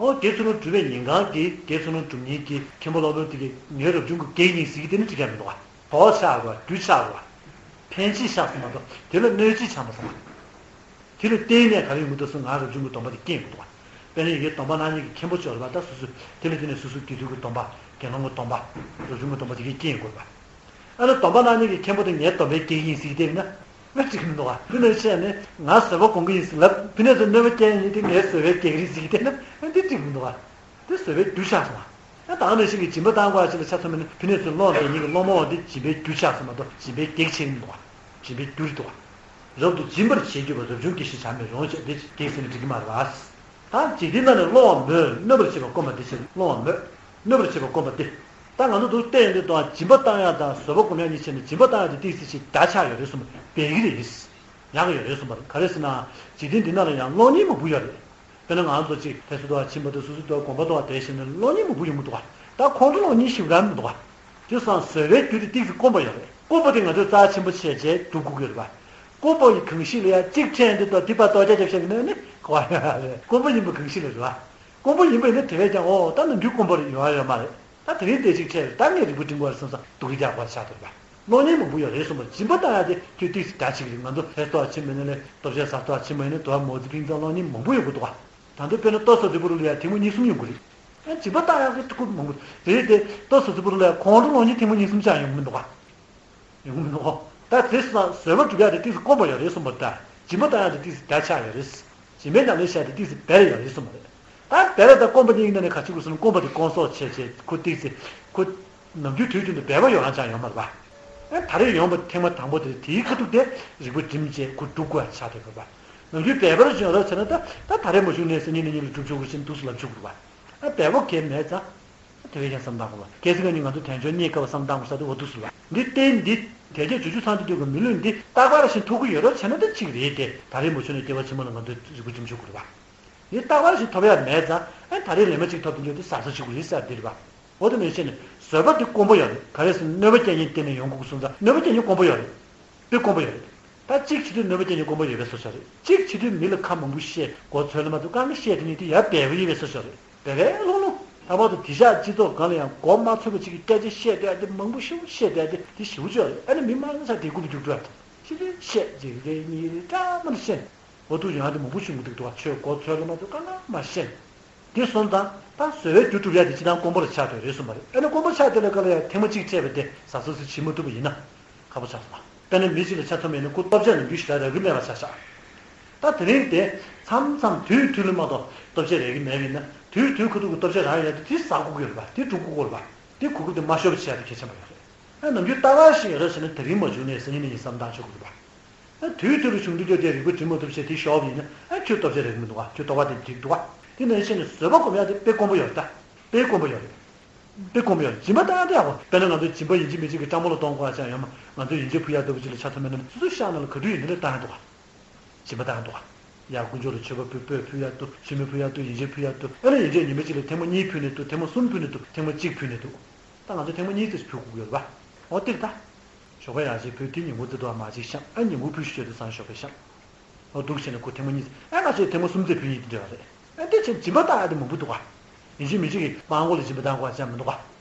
ཨོ་དགེ་ཚུལ་སློང་སྒྲུབ་པའི་ཉིན་གང་གི་དགེ་ཚུལ་སློང་སྒྲུབ་མཁན་གྱི་མཁན་པོ་སློབ་དཔོན་དེ་གིས་ངའི་རབ་བྱུང་གི་རྒྱན་ཡིན་ཟེར་གྱི་དེ་ནི་འགྲིག་ཡ་མི་འདུག་ག་དོགས་ཆགས་རོ། རྒྱུ་ཆགས་རོ། ཕན་ཅིག་བཞག་སོང་མ་གཏོགས་དེ་ལ་གནོད་ཅིག་བྱ་མ་སོང་བ། དེ་ལ་བརྟེན་ནས་ག་རེ་ཡོང་གི་འདུག་ཟེར་ན་ང་རབ་བྱུང་གི་སྡོམ་པ་དེ་སྐྱེ་ཡོང་གི་འདུག་བ། དཔེར་ན་ཡི་གེ་སྡོམ་པ་གནང་མཁན་གྱི་མཁན་པོ་ཅིག་ཡོད་རེད་པ། ད་སོ་སོས་དེ་ལ་བརྟེན་ནས་སོ་སོའི་དགེ་ཚུལ་གྱི་སྡོམ་པ་དགེ་སློང་གི་སྡོམ་པ་རབ་བྱུང་གི་སྡོམ་པ་དེ་གས་སྐྱེ་ཡོང་གི་རེད་པ། ཨ་ནི་སྡོམ་པ་གནང་མཁན་གྱི་མཁན་པོ་དེ་ངའི་སྡོམ་པའི་རྒྱན་ཡིན་ཟེར་གྱི་བསྡད་ན་ང་འགྲིག་གི་མི་འདུག་བ། དེ་ནང་བཞིན་ནི་ང་བཟོད་པ་སྒོམ་གྱི་ཡིན་ཟེར་ལབ་ཕི་ནས་ཚོ་གནོད་པ་སྐྱེལ་ཡིན་དེ་ངའི་བཟོད་པའི་རྒྱན་རེད་ཟེར་གྱི་བསྡད་ན་ཨ་འདི་འགྲིག་གི་མི་འདུག་བ། དེ་བཟོད་པའི་རྒྱུ་ཆགས་སོང་བ། ཨ་ད་ནང་བཞིན་གྱི་སྦྱིན་པ་བཏང་དགོས་ཡ་ཅིག་ལ་ཆ་མཚོན་པ་ནི་ཕི་ནས་ཚོས་སློང་བསྡད་མཁན་གྱི་སློང་མོ་བ་འདི་སྦྱིན་པའི་རྒྱུ་ཆགས་སོང་མ་གཏོགས་སྦྱིན་པའི་གེགས་ཆེ་གི་མི་འདུག་བ། སྦྱིན་པའི་རྒྱུ་རེད་འདུག་བ། རབ་ཏུ་སྦྱིན་པར་བྱེད་གྱུར་པ་རབ་བྱུང་སྐྱེ་ཤི་བྱ་མེད་རུང་ཞེས་དེ་གེགས་ཟེར་ནས་འགྲིག་གི་མ་རེད་བ། ད་འཇིག་རྟེན་ནང་ནས་སློང་བ་མོས་གནོད་པར་བྱེད་པ་སྐོམ་པ་འདི་ཕྱིར་སློང་བ་མོས་གནོད་པར་བྱེད་པ་སྐོམ་པ་སྟེ། ད་ང་ཚོ་འདུག་བལྟས་ཡོང་དུས་དང་སྦྱིན་པ་བཏང་ཡག་དང་བཟོད་པ་སྒོམ་ཡག་གཉིས་བྱས་ནས་སྦྱིན་པ་བཏང་ཡག་དེ་ཏིག་ཙི་ཞིག་བརྡ་ཆགས་ཡོད་རེད་གསུངས་པ་འབད་ཀྱི་རེད། ཉག་གི་ཡོད་རེད་གསུངས་པ་རེད། ག་རེ་ཟེར་ན་འཇིག་རྟེན་འདི་ནང་ལ་ཡང་གློག་བརྙན་མང་པོ་ཡོད་རེད། དཔེར་ན་ང་ཚོ་གཅིག་ཏེ་སུ་དོ་ཕྱིན་པ་དང་སུ་སུ་དོ་དགོན་པ་དང་དེ་བཞིན་ནས་གློག་བརྙན་མང་པོ་ཡོང་གི་འདུག་བ། ད་ཁོང་ཚོ་གློག་བརྙན་ཞིབ་ར་མི་འདུག་བ། དེ་སང་བཟོད་པའི་རྒྱུ་དེ་ཏིག་ཙི་སྐོམ་པ་ཡོད་རེད། སྐོམ་པ་དེ་ང་ཚོས་རྩ་ཆེན་པོ་བྱས་བྱས་སྒྲུབ་དགོས་ཀྱི་རེད་བ། སྐོམ་པ་ཡི་གང་ཞིག་ལ་ཡང་གཅིག་ཕྲན་དེ་དང་དེ་བར་ལྟོ་ཆ་རྒྱབ་བཞག་གི་ན་ནི་གོ་བ་ཡོད་རེད། སྐོམ་པ་ཡིན་པ་གང་ཞིག་ལ་རེད་བ། སྐོམ་པ་ཡིན་པ་ཡིན་ན་དེ་བས་ཀྱང་འོ་ད་ནམ་རྒྱུན་སྐོམ་པ་རེད་ཡོང་ཡ་ཡོད་མ་རེད། ད་དེ་རིང་དེ་གཅིག་ཕྲན་རེད། ད་ངས་རིག་པ་སྒྲིམ་དགོས་རེད་བསམ་ས་སྡུག་གི་རྒྱག་དགོས་ཆགས་འདུག་རེད་བ། གློག་བརྙན་མང་པོ་ཡོད་རེད་གསུངས་པ་སྦྱིན་པ་བཏང་ཡ་དེ་ཁྱོད་ཏིག་ཙི་བརྡ་ཆེ་གི་རེད། ང་ཚོ་ཧེ་སྟོག་ཕྱིན་པ་ཡིན་ན་ལས་ལྟོ་ཆས་ཟ་སྟོག་ཕྱིན་པ་ཡིན་ན་དུ་བ་མོ་ཙི་ཕིང་ཙང་གློག་བརྙན་མང་པོ་ཡོང་གི་འདུག་བ། ད་ལྟ་དཔེར་ན་ལྟོ་ཟ་དུས་པོ་རུ་ལ་ཡ་ཐེངས་མ་གཉིས་གསུམ་ཡོང་གི་རེད། ཨ་སྦྱིན་པ་བཏང་ཡག་གི་ཐུགས་མང་པོ་རེད་དེ། ལྟོ་ཟ་དུས་པོ་རུ་ལ་ཡ་ཁོང་ཁྲོ་གློག་བརྙན་ཐེངས་མ་གཉིས་གསུམ་ཆགས་ཡོང་གི་མི་འདུག་བ། ཡོང་གི་མི་འདུག་བ། ད་དེ་སང་བཟོད་པ་སྒྲུབ་ཡག་དེ་ཏིག་ཙི་སྐོམ་པ་ཡོད་རེད་གསུངས་པ་ད། སྦྱིན་པ་བཏང་ཡག་དེ་ཏིག་ཙི་བརྡ་ཆགས་ཡོད་རེད། སྦྱིན་པའི་ཉམས་ལེན་བྱ་དེ་ཏིག་ཙི་འབད་རེ་ཡོད་རེད་གསུངས་པ་རེད། ད་འབད་རེ་དང་སྐོམ་པ་གཉིས་ཀྱི་ནང་ནས་ག་ཅི་དགོས་ཟེར་ན་སྐོམ་པ་དེ་སྐོང་གསོག་བྱས་བྱས་ཁོ་ཏིག་ཙི་ཁོ། ནམ་རྒྱུན་དུས་རྒྱུན་དུ་འབད་པ་ཡོད་རང་ཅང་ཡོད་མ་རེད་པ། ཨ་ད་རེས་ཡོང་པ་ཐེངས་མ་དང་པོ་དེ་རེད། དེའི་ཁ་ཐུག་དེ་རིག་པ་སྒྲིམ་བྱས་ཁོ་སྒྲུབ་དགོས་ཆགས་བསྡད་ཡོད་པ། ནམ་རྒྱུན་འབད་པ་རེ་བྱུང་རབས་ཟེར་ན་ད་ད་ད་རེས་མ་བྱུང་ནས་སང་ཉིན་གནངས་ཉིན་ལ་སྒྲུབ་ཆོག་གི་ཟེར་འདུག་སེ་ལབ་ཆོག་གི་རེད་པ། ཨ་འབད་པ་གལ་མེད་ཙང་། ཨ་དེ་བས་ཀྱང་བསམ་བཏང་དགོས་པ། གལ་སྲིད་ང་ནི་ང་ཚོ་དལ་འབྱོར་རྙེད་དཀའ་བ་བསམ་བཏང་དགོས་ས་དེ་འོ་འདུག་སེ་ལབ་པ། འདི་རྟེན་འདི་དལ་བརྒྱད་འབྱོར་བཅུ་ཚང་དུ་འདོད་ཀྱི་མི་ལུས་འདི་རྟག་པར་བཞིན་ཐོབ་ཀྱི་ཡོད་རབས་བྱས་ན་ད་གཅིག་རེད་དེ། ད་རེས་མ་བྱུང་ནས་སྐྱེ་བ་ཕྱི་མ་ལ་ང་ཚོས་རིག་པ་སྒྲིམ་ཆོག་གི་རེད་པ། འདི་རྟག་པར་བཞིན་ཐོབ་ཡ་མེད་ཙང་ཨ་ད་རེས་ལས་མ་གཅིག་ཐོབ་དུས་འདི་གཟབ་གཟབ་བྱེད་དགོས་རེད་ཟེར་འདི་རེད་པ། འོ་དེ་ནང་བཞིན་ནས་བཟོད་པ་འདི་དཀོན་པོ་ཡོད་རེད། ག་རེ་ཟེར་ན་གནོད་པ་སྐྱེལ་མཁན་བརྟེན་ནས་ཡོང་དགོས་གསུངས་ཙང་གནོད་པ་སྐྱེལ་མཁན་དཀོན་པོ་ཡོད་རེད། དཔེ་དཀོན་པོ་ཡོད་རེད། ད་གཅིག་བྱེད་དུས་གནོད་པ་སྐྱེལ་ནས་དཀོན་པོ་ཡོད་པའི་བཟོ་ཞིག་རེད། གཅིག་བྱེད་དུས་མི་ལ་ཁ་མང་པོ་བཤད། མགོ་ཚོས་ལ་མ་ཐུག་གང་གི་བཤད་དེ་ནི་དེ་ཡར་འབེལ་པོ་ཡིན་པའི་བཟོ་ཞིག་རེད། འབེལ་པོའི་ལྷུང་ལྷུང་། ད་བར་དུ་དེ་ཤག་སྤྱི་ཚོགས་སྒང་ལ་ཡང་མགོ་མ་ཚོས་པ་ཅིག་གི་སྐད་ཆ་བཤད་བསྡད་དེ། མང་པོ་ཞིག་བཤད་བསྡད་དེ། དེ་ཞེ་པོ་ཅིག་རེད། ཨ་ནི་མི་མང་ཆེ་དེ་རྐུབ་རྒྱུག་འགྲོ་ཡ་དང་། ཕྱི་ལོས་བཤད། གཅིག་རེ་གཉིས་རེ་འདྲ་མ་འདྲ་བཤད། འོ་ཐུག་ཡོང་ཡ་དེ་མང་པོ་བྱུང་གི་འདུག་འདུག་བ། ཁྱོད་མགོ་ཚོས་ལ་མ་ཐུག་གང་གང་མ་བཤད། དེ་སོང་ཙང་ད་བཟོད་པའི་རྒྱུ་སྒྲུབ་ཡ་དེ་སྤྱིར་བཏང་དཀོན་པོ་ལ་ཆགས་བསྡད་རེད་གསུངས་པ་རེད། ཨ་ནི་དཀོན་པོ་ཆགས་བསྡད་པའི་སྐབས་ལ་ཡང་ཐེངས་མ་གཅིག་འཕྲད་པ་དེ་གཟབ་གཟབ་བྱེད་མ་ཐུབ་པ་ཡིན་ན་ཁག་པོ་ཆགས་སོང་བ། དཔེར་ན་མི་གཅིག་ལ་ཆ་མཚོན་པ་ཡིན་ན་ཁོ་སྟོབས་ཆེ་ནམ་རྒྱུན་ཞེ་དྲག་རག་གི་མེད་པ་ཆགས་ཤག་ད་དེ་རིང་དེ་མཚམས་མཚམས་དུས་དུས་ལ་མ་གཏོགས་སྟོབས་ཆེ་རག་གི་མེད་པ་ཡིན་ན། དུས་དུས་ཁོ་ཐུག་གི་སྟོབས་ཆེ་རག་ཡ་དེ་དེ་ཟ་དགོས་ཀྱི་ཡོད་རེད་པ། དེ་འགྲོ་དགོས་ཀྱི་ཡོད་རེད་པ། དེ་གོ་སྐབས་དེ་མ་ཤོར་བ་བྱེད་ཡ་དེ་གལ་ཆེན་པོ་ཡོད་རེད། ཨ་ནམ་རྒྱུན་ལྟ་བ་ཞིག་ཡོད་རེད་ཟེར་ན་དེ་རིང་མ་བྱུང་ནས་སང་ཉིན་ནས་ཡིན་བསམ་བཏང་ཆོག་གི་རེད་པ། ཨ་དུས་དུས་ལ་བྱུང་དུས་ཀྱང་དེ་རིག་པ་སྒྲིམ་མ་ཐུབ་བྱས་དེ་ཤོར་བ་ཡིན་ན། ཨ་ཁྱོད་སྟོབས་ཆེ་རག་གི་མི་འདུག་ག་ཁྱོད་ལྟ་བ་དེ་འགྲིག་འདུག་ག་དེ་ནང་བཞིན་ནས་བཟོད་པ་སྒོམ་ཡ་དེ་དཔེ་དཀོན་པོ་ཡོད་རེད་ད། དཔེ་དཀོན་པོ་ཡོད་རེད། དཔེ་དཀོན་པོ་ཡོད་རེད། སྦྱིན་པ་བཏང་ཡ་དེ་ཡག་པོ། དཔེར་ན་ང་ཚོ་སྦྱིན་པ་ཡིན་གཅིག་མིན་གཅིག་གི་སྤྲང་པོ་ལ་གཏོང་དགོས་ཡ་ཅང་ཡོད་མ། ང་ཚོ་ཡིན་གཅིག་ཕུལ་ཡ་ལྟ་བུ་ཅིག་ལ་ཆ་མཚོན་པ་ཡིན་ན་སོ་སོའི་ཤག་ནང་ལ་ག་དུས་ཡིན་ནའི་བཏང་ཡ་འདུག་ག་སྦྱིན་པ་བཏང་འདུག་ག་ཡར་དཀོན་མཆོག་ལ་མཆོད་པ་ཕུལ། སྤོས་ཕུལ་ཡ་འདུག་མཆོད་མེ་ཕུལ་ཡ་འདུག་ཡིན་གཅིག་ཕུལ་ཡ་འདུག་ཨ་ནི་ཡིན་གཅིག་ཉི་མ་གཅིག་ལ་ཐེངས་མ་གཉིས་ཕུལ་ནས་འདུག་ཐེངས་མ་གསུམ་ཕུལ་ནས་འདུག་ཐེངས་མ་གཅིག་ཕུལ་ནས་འདུག་ད་ང་ཚོ་ཐེངས་མ་གཉིས་ཙམ་ཕུལ་དགོས་ཀྱི་ཡོད་རེད་པ། འོ་དེ་རེད་ད། ཞོགས་ཀ་ཡར་ཅིག་ཕུལ། དེ་ཉིན་གུང་ཙམ་དུ་མར་ཅིག་བཤམས། ཨ་ཉིན་གུང་ཕུལ་ཞུ་ཞུ་དུས་སང་ཞོགས་པ་བཤམས། འོ་འདུག་བྱས་ནས་ཁོ་ཐེངས་མ་གཉིས། ཨ་ང་ཚོས་ཐེངས་མ་གསུམ་ཙམ་ཕུལ་ཡིན་དེ་འདྲ་བ་རེད། ཨ་དེ་བྱས་སྦྱིན་པ་བཏང་ཡ་དེ་མང་པོ་འདུག་ག་ཡིན་གཅིག་མིན་གཅིག་གིས་སྤྲང་པོ་ལ་སྦྱིན་པ་བཏང་དགོས་ཡ་ཅང་མི་འདུག་ག་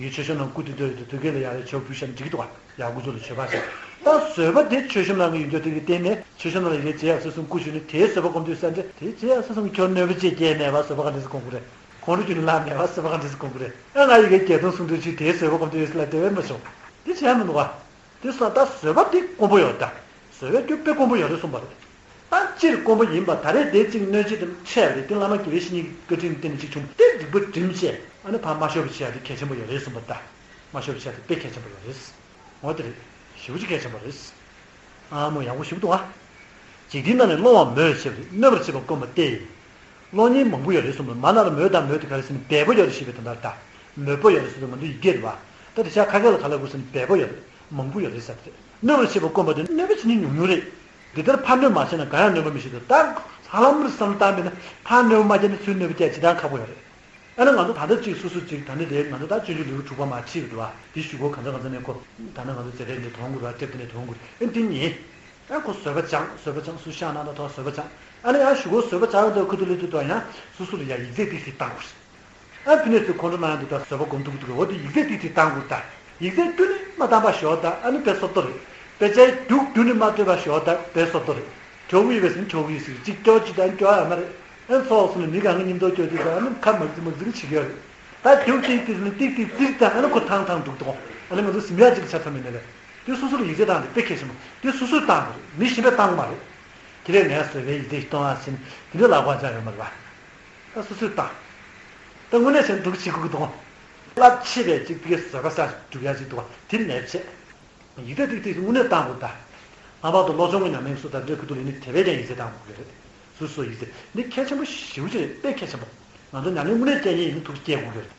ཡི་མཆོད་བཤམས་ནང་སྐུ་དེ་འདོད་དེ་དུས་རྒྱུན་ལ་ཡར་ལ་མཆོད་པ་ཕུལ་བཤམས་འགྲིག་གི་འདུག་ག་ཡར་དཀོན་མཆོག་ལ་མཆོད་པ་བཤམས། ད་བཟོད་པ་དེ་མཆོད་བཤམས་ནང་གི་ཡོད་འདོད་དེ་གི་བརྟེན་ནས། མཆོད་བཤམས་ནང་ལ་ཡི་གེ་རྗེས་ཡར་སོ་སོ་སྐུ་ཞུས་ནས་དེའི་བཟོད་པ་སྒོམ་དུས་ས་འདྲ། དེའི་རྗེས་ཡར་སོ་སོ་ཁྱོད་གནོད་པ་ཅིག་སྐྱེལ་མེད་པ་བཟོད་པ་ག་འདྲ་སེ་སྒོམ་གི་རེད། ཁོང་ཁྲོ་ཁྱོད་ནི་ལངས་མེད་པ་བཟོད་པ་ག་འདྲ་སེ་སྒོམ་གི་རེད། ཨ་ང་ཡི་གེ་བརྒྱད་སྟོང་གསུང་དུས་ཅིག་དེའི་བཟོད་པ་སྒོམ་དུས་ཡོད་ས་ལ་དེ་བས་མ་བྱུང་། དེ་བྱས་མི་འདུག་ག་དེ་སོང་ད་བཟོད་པ་དེ་དཀོན་པོ་ཡོད་ད། བཟོད་པའི་རྒྱུ་དཔེ་དཀོན་པོ་ཡོད་རེད་གསུངས་པ་རེད། ད་སྤྱིར་དཀོན་པོ་ཡིན་པ་ད་རེས་དེ་གཅིག་གནོད་བྱེད་དེ་འཕྲད་པ་རེད། དེ་བླ་མ་དགེ་བའི་བཤེས་གཉེན་གྱི་བཀའ་དྲིན་བརྟེན་ནས་གཅིག་བྱུང་། དེ་རིག་པ་བསྒྲིམས་བྱས་ཨ་ནི་ཕར་མ་ཤོར་བ་བྱེད་ཡ་དེ་གལ་ཆེན་པོ་ཡོད་རེད་གསུངས་པ་ད། མ་ཤོར་བ་བྱེད་ཡ་དེ་དཔེ་གལ་ཆེན་པོ་ཡོད་རེད། འོ་དེ་རེད། ཞེ་པོ་ཅིག་གལ་ཆེན་པོ་རེད། ཨ་མོ་ཡག་པོ་ཞེ་པོ་འདུག་ཨ། འཇིག་རྟེན་ནང་ནས་སློང་བ་མོས་ཞེས་པ་རེད། གནོད་པར་བྱེད་པ་སྐོམ་པ་སྟེ། སློང་མཁན་མང་པོ་ཡོད་རེད་གསུངས་པ་མ་ན་ལ། མོས་དང་མོས་དེ་ག་རེ་ཟེར་ན་འབེལ་པོ་ཡོད་རེད་ཞེས་པའི་དོན་དག་རེད་ད། མོས་པོ་ཡོད་རེད་ཟེར་དུས་ང་ཚོ་ཡི་གེ་རེད་བ། ད་དེ་ཤ་ཁ་སྐད་ལ་ག་ལ་དགོས་ཟེར་ན་འབེལ་པོ་ཡོད་རེད། མང་པོ་ཡོད་རེད་ཟེར་བ་རེད། གནོད་པར་བྱེད་པ་སྐོམ་པ་དེ་གནོད་པ་བྱེད་མཁན་ཉུང་ཉུང་རེད། འདི་ལྟར་ཕར་གནོད་མ་བྱས་ན་གང་ཡང་གནོད་པ་མི་བྱེད་དོ། ད་ཧ་ལམ་རེ་བསམ་བློ་བཏང་བས་ན་ཕར་གནོད་པ་མ་བརྒྱབ་ན་ཚུར་གནོད་པ་བརྒྱབ་ཇི་ལྟར་ཁག་པོ་ཡོད་རེད། ཨ་ནི་ང་ཚོ་ད་ལྟ་གཅིག་སོ་སོ་གཅིག་ད་ནི་དེ་ང་ཚོ་ད་སྤྱོད་འཇུག་ལེའུ་དྲུག་པ་མར་ཁྲིད་འདུག་བ། དེ་གཞུག་གུ་གང་ཚ་གང་ཚ་ནས་ཁོ་ད་ནི་ང་ཚོ་ཛེ་དྲེ་འདི་དོན་དགོས་ར་ཅེབ་དེ་ནས་དོན་དགོས། ཨ་འདི་གཉིས། ཨ་ཁོ་བཟོད་པ་སྦྱང་། བཟོད་པ་སྦྱང་། སུ་ཤ་ན་ན་ཐོག་བཟོད་པ་སྦྱང་། ཨ་ནི་ཡང་གཞུག་གུ་བཟོད་པ་སྦྱང་ཡོང་དུས་ཁུ་ཏུ་ལི་ཏུ་དོ་ཡང་སོ་སོ་ལ་ཡང་ཡིག་ཚད་ཏིག་ཏིག་བཏང་དགོས། ཨ་ཕི་ནས་ཚུར་ཁོང་ཁྲོ་ན་ཡང་འདུག་ད་བཟོད་པ་སྒོམ་ཐུབ་ཀྱི་འདུག་འོ་དེ་ཡིག་ཚད་ཏིག་ཏིག་བཏང་དགོས་ད། ཡིག་ཚད་ཁྱོན་ནས་མ་བཏང་པ་ཞོག་ད། ཨ་ནི་དཔེ་སོར་ཏོ་རེད། དཔེ་ཆའི་རྒྱུགས་ཁྱོན་ནས་མ་བཏོན་པ་ཞོག་ད། དཔེ་སོར་ཏོ་རེད། ཁྱོ་གུ་ཡིན་པས་ཟིན་ཁྱོ་གུ་ཡིན་ཟིག་གཅིག་སྐྱོ་གཅིག་དང་སྐྱོ་ཡ་མ་རེད། ཨེ་ཚོགས་སུ་ནི་མི་གང་གི་མཉམ་དུ་སྐྱོ་གཅིག་དང་ཨ་ནི་ཁ་མ་ཟིག་མ་ཟིག་བྱེད་ཀྱི་ཡོད་རེད། ད་རྒྱུགས་ཏིག་ཏིག་ནི་ཏིག་ཏིག་ཏིག་དང་ཨ་ནི་ཁོ་ཐང་ཐང་འདུག་དོ། ཨ་ནི་ང་ཚོ་སིམ་ཡ་གཅིག་ལ་ཆ་ཚང་མི་ནས་རེད། དེ་སོ་སོ་ལ་ཡིག་ཚད་བཏང་དེ་དཔེ་གལ་ཆེན་པོ། དེ་སོ་སོས་བཏང་དགོས་རེད། མི་གཞན་པས་བཏང་དགོས་མ་རེད། དེ་ལས་ངས་བཟོད་པའི་ཡིག་ཚད་ཞིག་གཏོང་ཡ་ཟིན་དེ་འདྲ་ལབ་དགོས་ཅང་ཡོད་མ་རེད་པ། ད་སོ་སོས་བཏང་། ད་དངོས་གནས་བྱས་ན་འགྲོ་གི་བྱེད་དགོས་ཀྱི་འདུག་རླབས་ཆེ་བའི་གཅིག་དེ་གའི་བཟོད་པ་ས་སྒྲུབ་ཡ་གཅིག་འདུག་བ་དེ་མེད་བྱས། ཡིག་ཚད་ཏིག་ཏིག་དངོས་གནས་བཏང་དགོས་ད། ལྷག་པར་དུ་སློབ་སྦྱོང་གི་ཉམས་ལེན་སུ་དང་འབྲེལ་ཁུ་ཐུག་ལ་ནི་དེ་བས་ཀྱང་ཡིག་ཚད་བཏང་དགོས་ཀྱི་རེད། སོ་སོ་ཡིག་ཚད་ནི་གལ་ཆེན་པོ་ཞེ་པོ་ཅིག་རེད། དཔེ་གལ་ཆེན་པོ། ང་ཚོ་ཉམས་ལེན་དངོས་གནས་སྐྱེལ་མཁན་ཡིན་ན་ཐུགས་སྐྱེལ་དགོས་ཀྱི་རེད།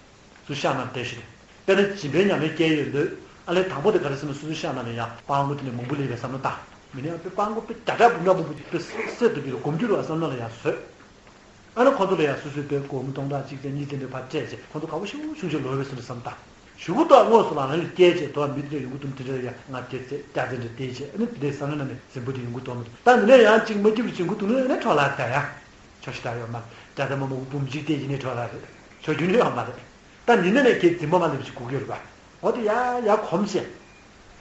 སུ་ཤ་ན་བསྡད་ཤི་རེད། དཔེར་ན་སྦྱིན་པའི་ཉམས་ལེན་སྐྱེལ་ཡོད་འདོད། ཨ་ལས་དང་པོ་དེ་ག་རེ་ཟེར་ན་སོ་སོའི་ཤ་ན་ནས་ཡང་སྤྲང་པོ་དེ་ནས་མང་པོ་སླེབས་པའི་བསམ་བློ་བཏང་། མི་ནས་ཡང་དཔེ་སྤྲང་པོ་དཔེ་བརྒྱ་ཕྲག་འབུམ་ཕྲག་མང་པོ་དཔེ་སེ་སེ་དུ་འགྱུར་སྒོམ་རྒྱུ་རུ་བསམ་བློ་ལ་ཡང་བཟོས། ཨ་ནི་ཁོང་ཚོ་ལ་ཡང་སོ་སོའི་དཔེ་སྒོར་མོ་སྟོང་ཕྲག་གཅིག་དང་གཉིས་དེ་འདྲ་ཕར་སྤྲད་རྗེས་ཁོང་ཚོ་དགའ་པོ་ཞེ་པོ་བྱུང་རྗེས་ལོག་པའི་བསམ་བློ་བཏང་། གཞུག་གུ་ཐོག་དངོས་སུ་ལག་ལེན་ལ་བསྐྱལ་རྗེས་དོ་མི་དེ་འདྲ་ཡོང་གི་འདུག་དེ་འདྲ་ཡང་ང་དེ་ཚེ་བརྒྱ་ཚེ་འདྲ་བལྟས་རྗེས་ཨ་ནི་དེ་འདྲའི་བསམ་བློ་ནང་ནས་རྫུན་པོ་དེ་ཡོང་གི་འདུག་མི་འདུག་ད་ནི་ནས་ཡང་གཅིག་མ་སྐྱིད་པ་བྱུང་གི་འདུག་ནི་ཨ་ནི་འཕྲོ་བརླག་ད་ཡང་། ཆོག་ཤི་ད་ཡོད་མ་རེད། བརྒྱ་ཚེ་མ་མང་པོ་འབུམ་གཅིག་བལྟས་ཡིན་ནི་འཕྲོ་བརླག་རེད། ཆོག་རྒྱུ་ནི་ཡོད་མ་རེད། ད་ཉིན་ནས་ནས་ཁྱེད་འཛིན་པ་མ་སླེབས་ཤིག་སྒུག་ཡོད་རེད་པ། འོ་དེ་ཡ་ཡ་གོམས་ཤེས།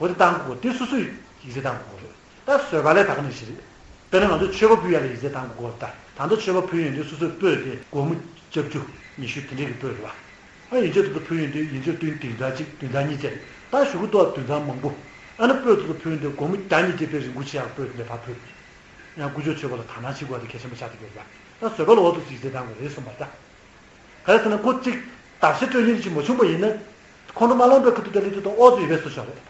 འོ་དེ་བཏང་དགོས་དེ་སོ་སོས་ཡིག་ཚད་བཏང་དགོས་རེད། ད་བཟོད་པ་ལས་ད་ག་ནས་ཤེས་རེད། དཔེར་ན་ང་ཚོ་མཆོད་པ་ཕུལ་ཡ་ལ་ཡིག་ཚད་བཏང་དགོས་རེད། ད་ད་ལྟ་མཆོད་པ་ཕུལ་ཡོང་དུས་སོ་སོའི་སྤོས་དེ་སྒོར་མོ་བརྒྱད་ཅུ་ཉི་ཤུ་དེ་འདྲས་ཀྱི་སྤོས་རེད་པ། ཨ་ཡིན་ཚད་དུ་ཕུལ་ཡོང་དུས་ཡིན་ཚད་བདུན་བདུན་ཚ་གཅིག་བདུན་ཚ་གཉིས་བཅས་རེད། ད་གཞུག་གུ་ཏོག་བདུན་ཚ་མང་པོ། ཨ་ནི་སྤོས་དུ་ཕུལ་ཡོང་དུས་སྒོར་མོ་བརྒྱ་ཉིས་བརྒྱ་དཔེ་རིན་པོ་ཆེ་ཡག་སྤོས་དེ་འདྲས་ཕར་ཕུལ། ཡང་དཀོན་མཆོག་མཆོད་པ་ལ་དག་སྣང་བྱེད་དགོས་པ་དེ་གལ་ཆེན་པོ་ཆགས་ཀྱི་ཡོད་པ། ད་བཟོད་པ་ལ་འོ་ཐུག་ཅིག་ཟེར་བཏང་དགོས་རེད་གསུངས་པ་ད། ག་རེ་ཟེར་ན་ཁོ་གཅིག་བརྡབ་གསིག་སྤྲོད་མཁན་ཅིག་མ་བྱུང་པ་ཡིན་ན། ཁོང་ཁྲོ་མ་ལངས་པའི་ཁ་ཐུག་ཏུ་ལི་ཐུག་ཏུ་ཨོ་ཙི་ཡོད་པའི་བཟོ་ཤོག་རེད།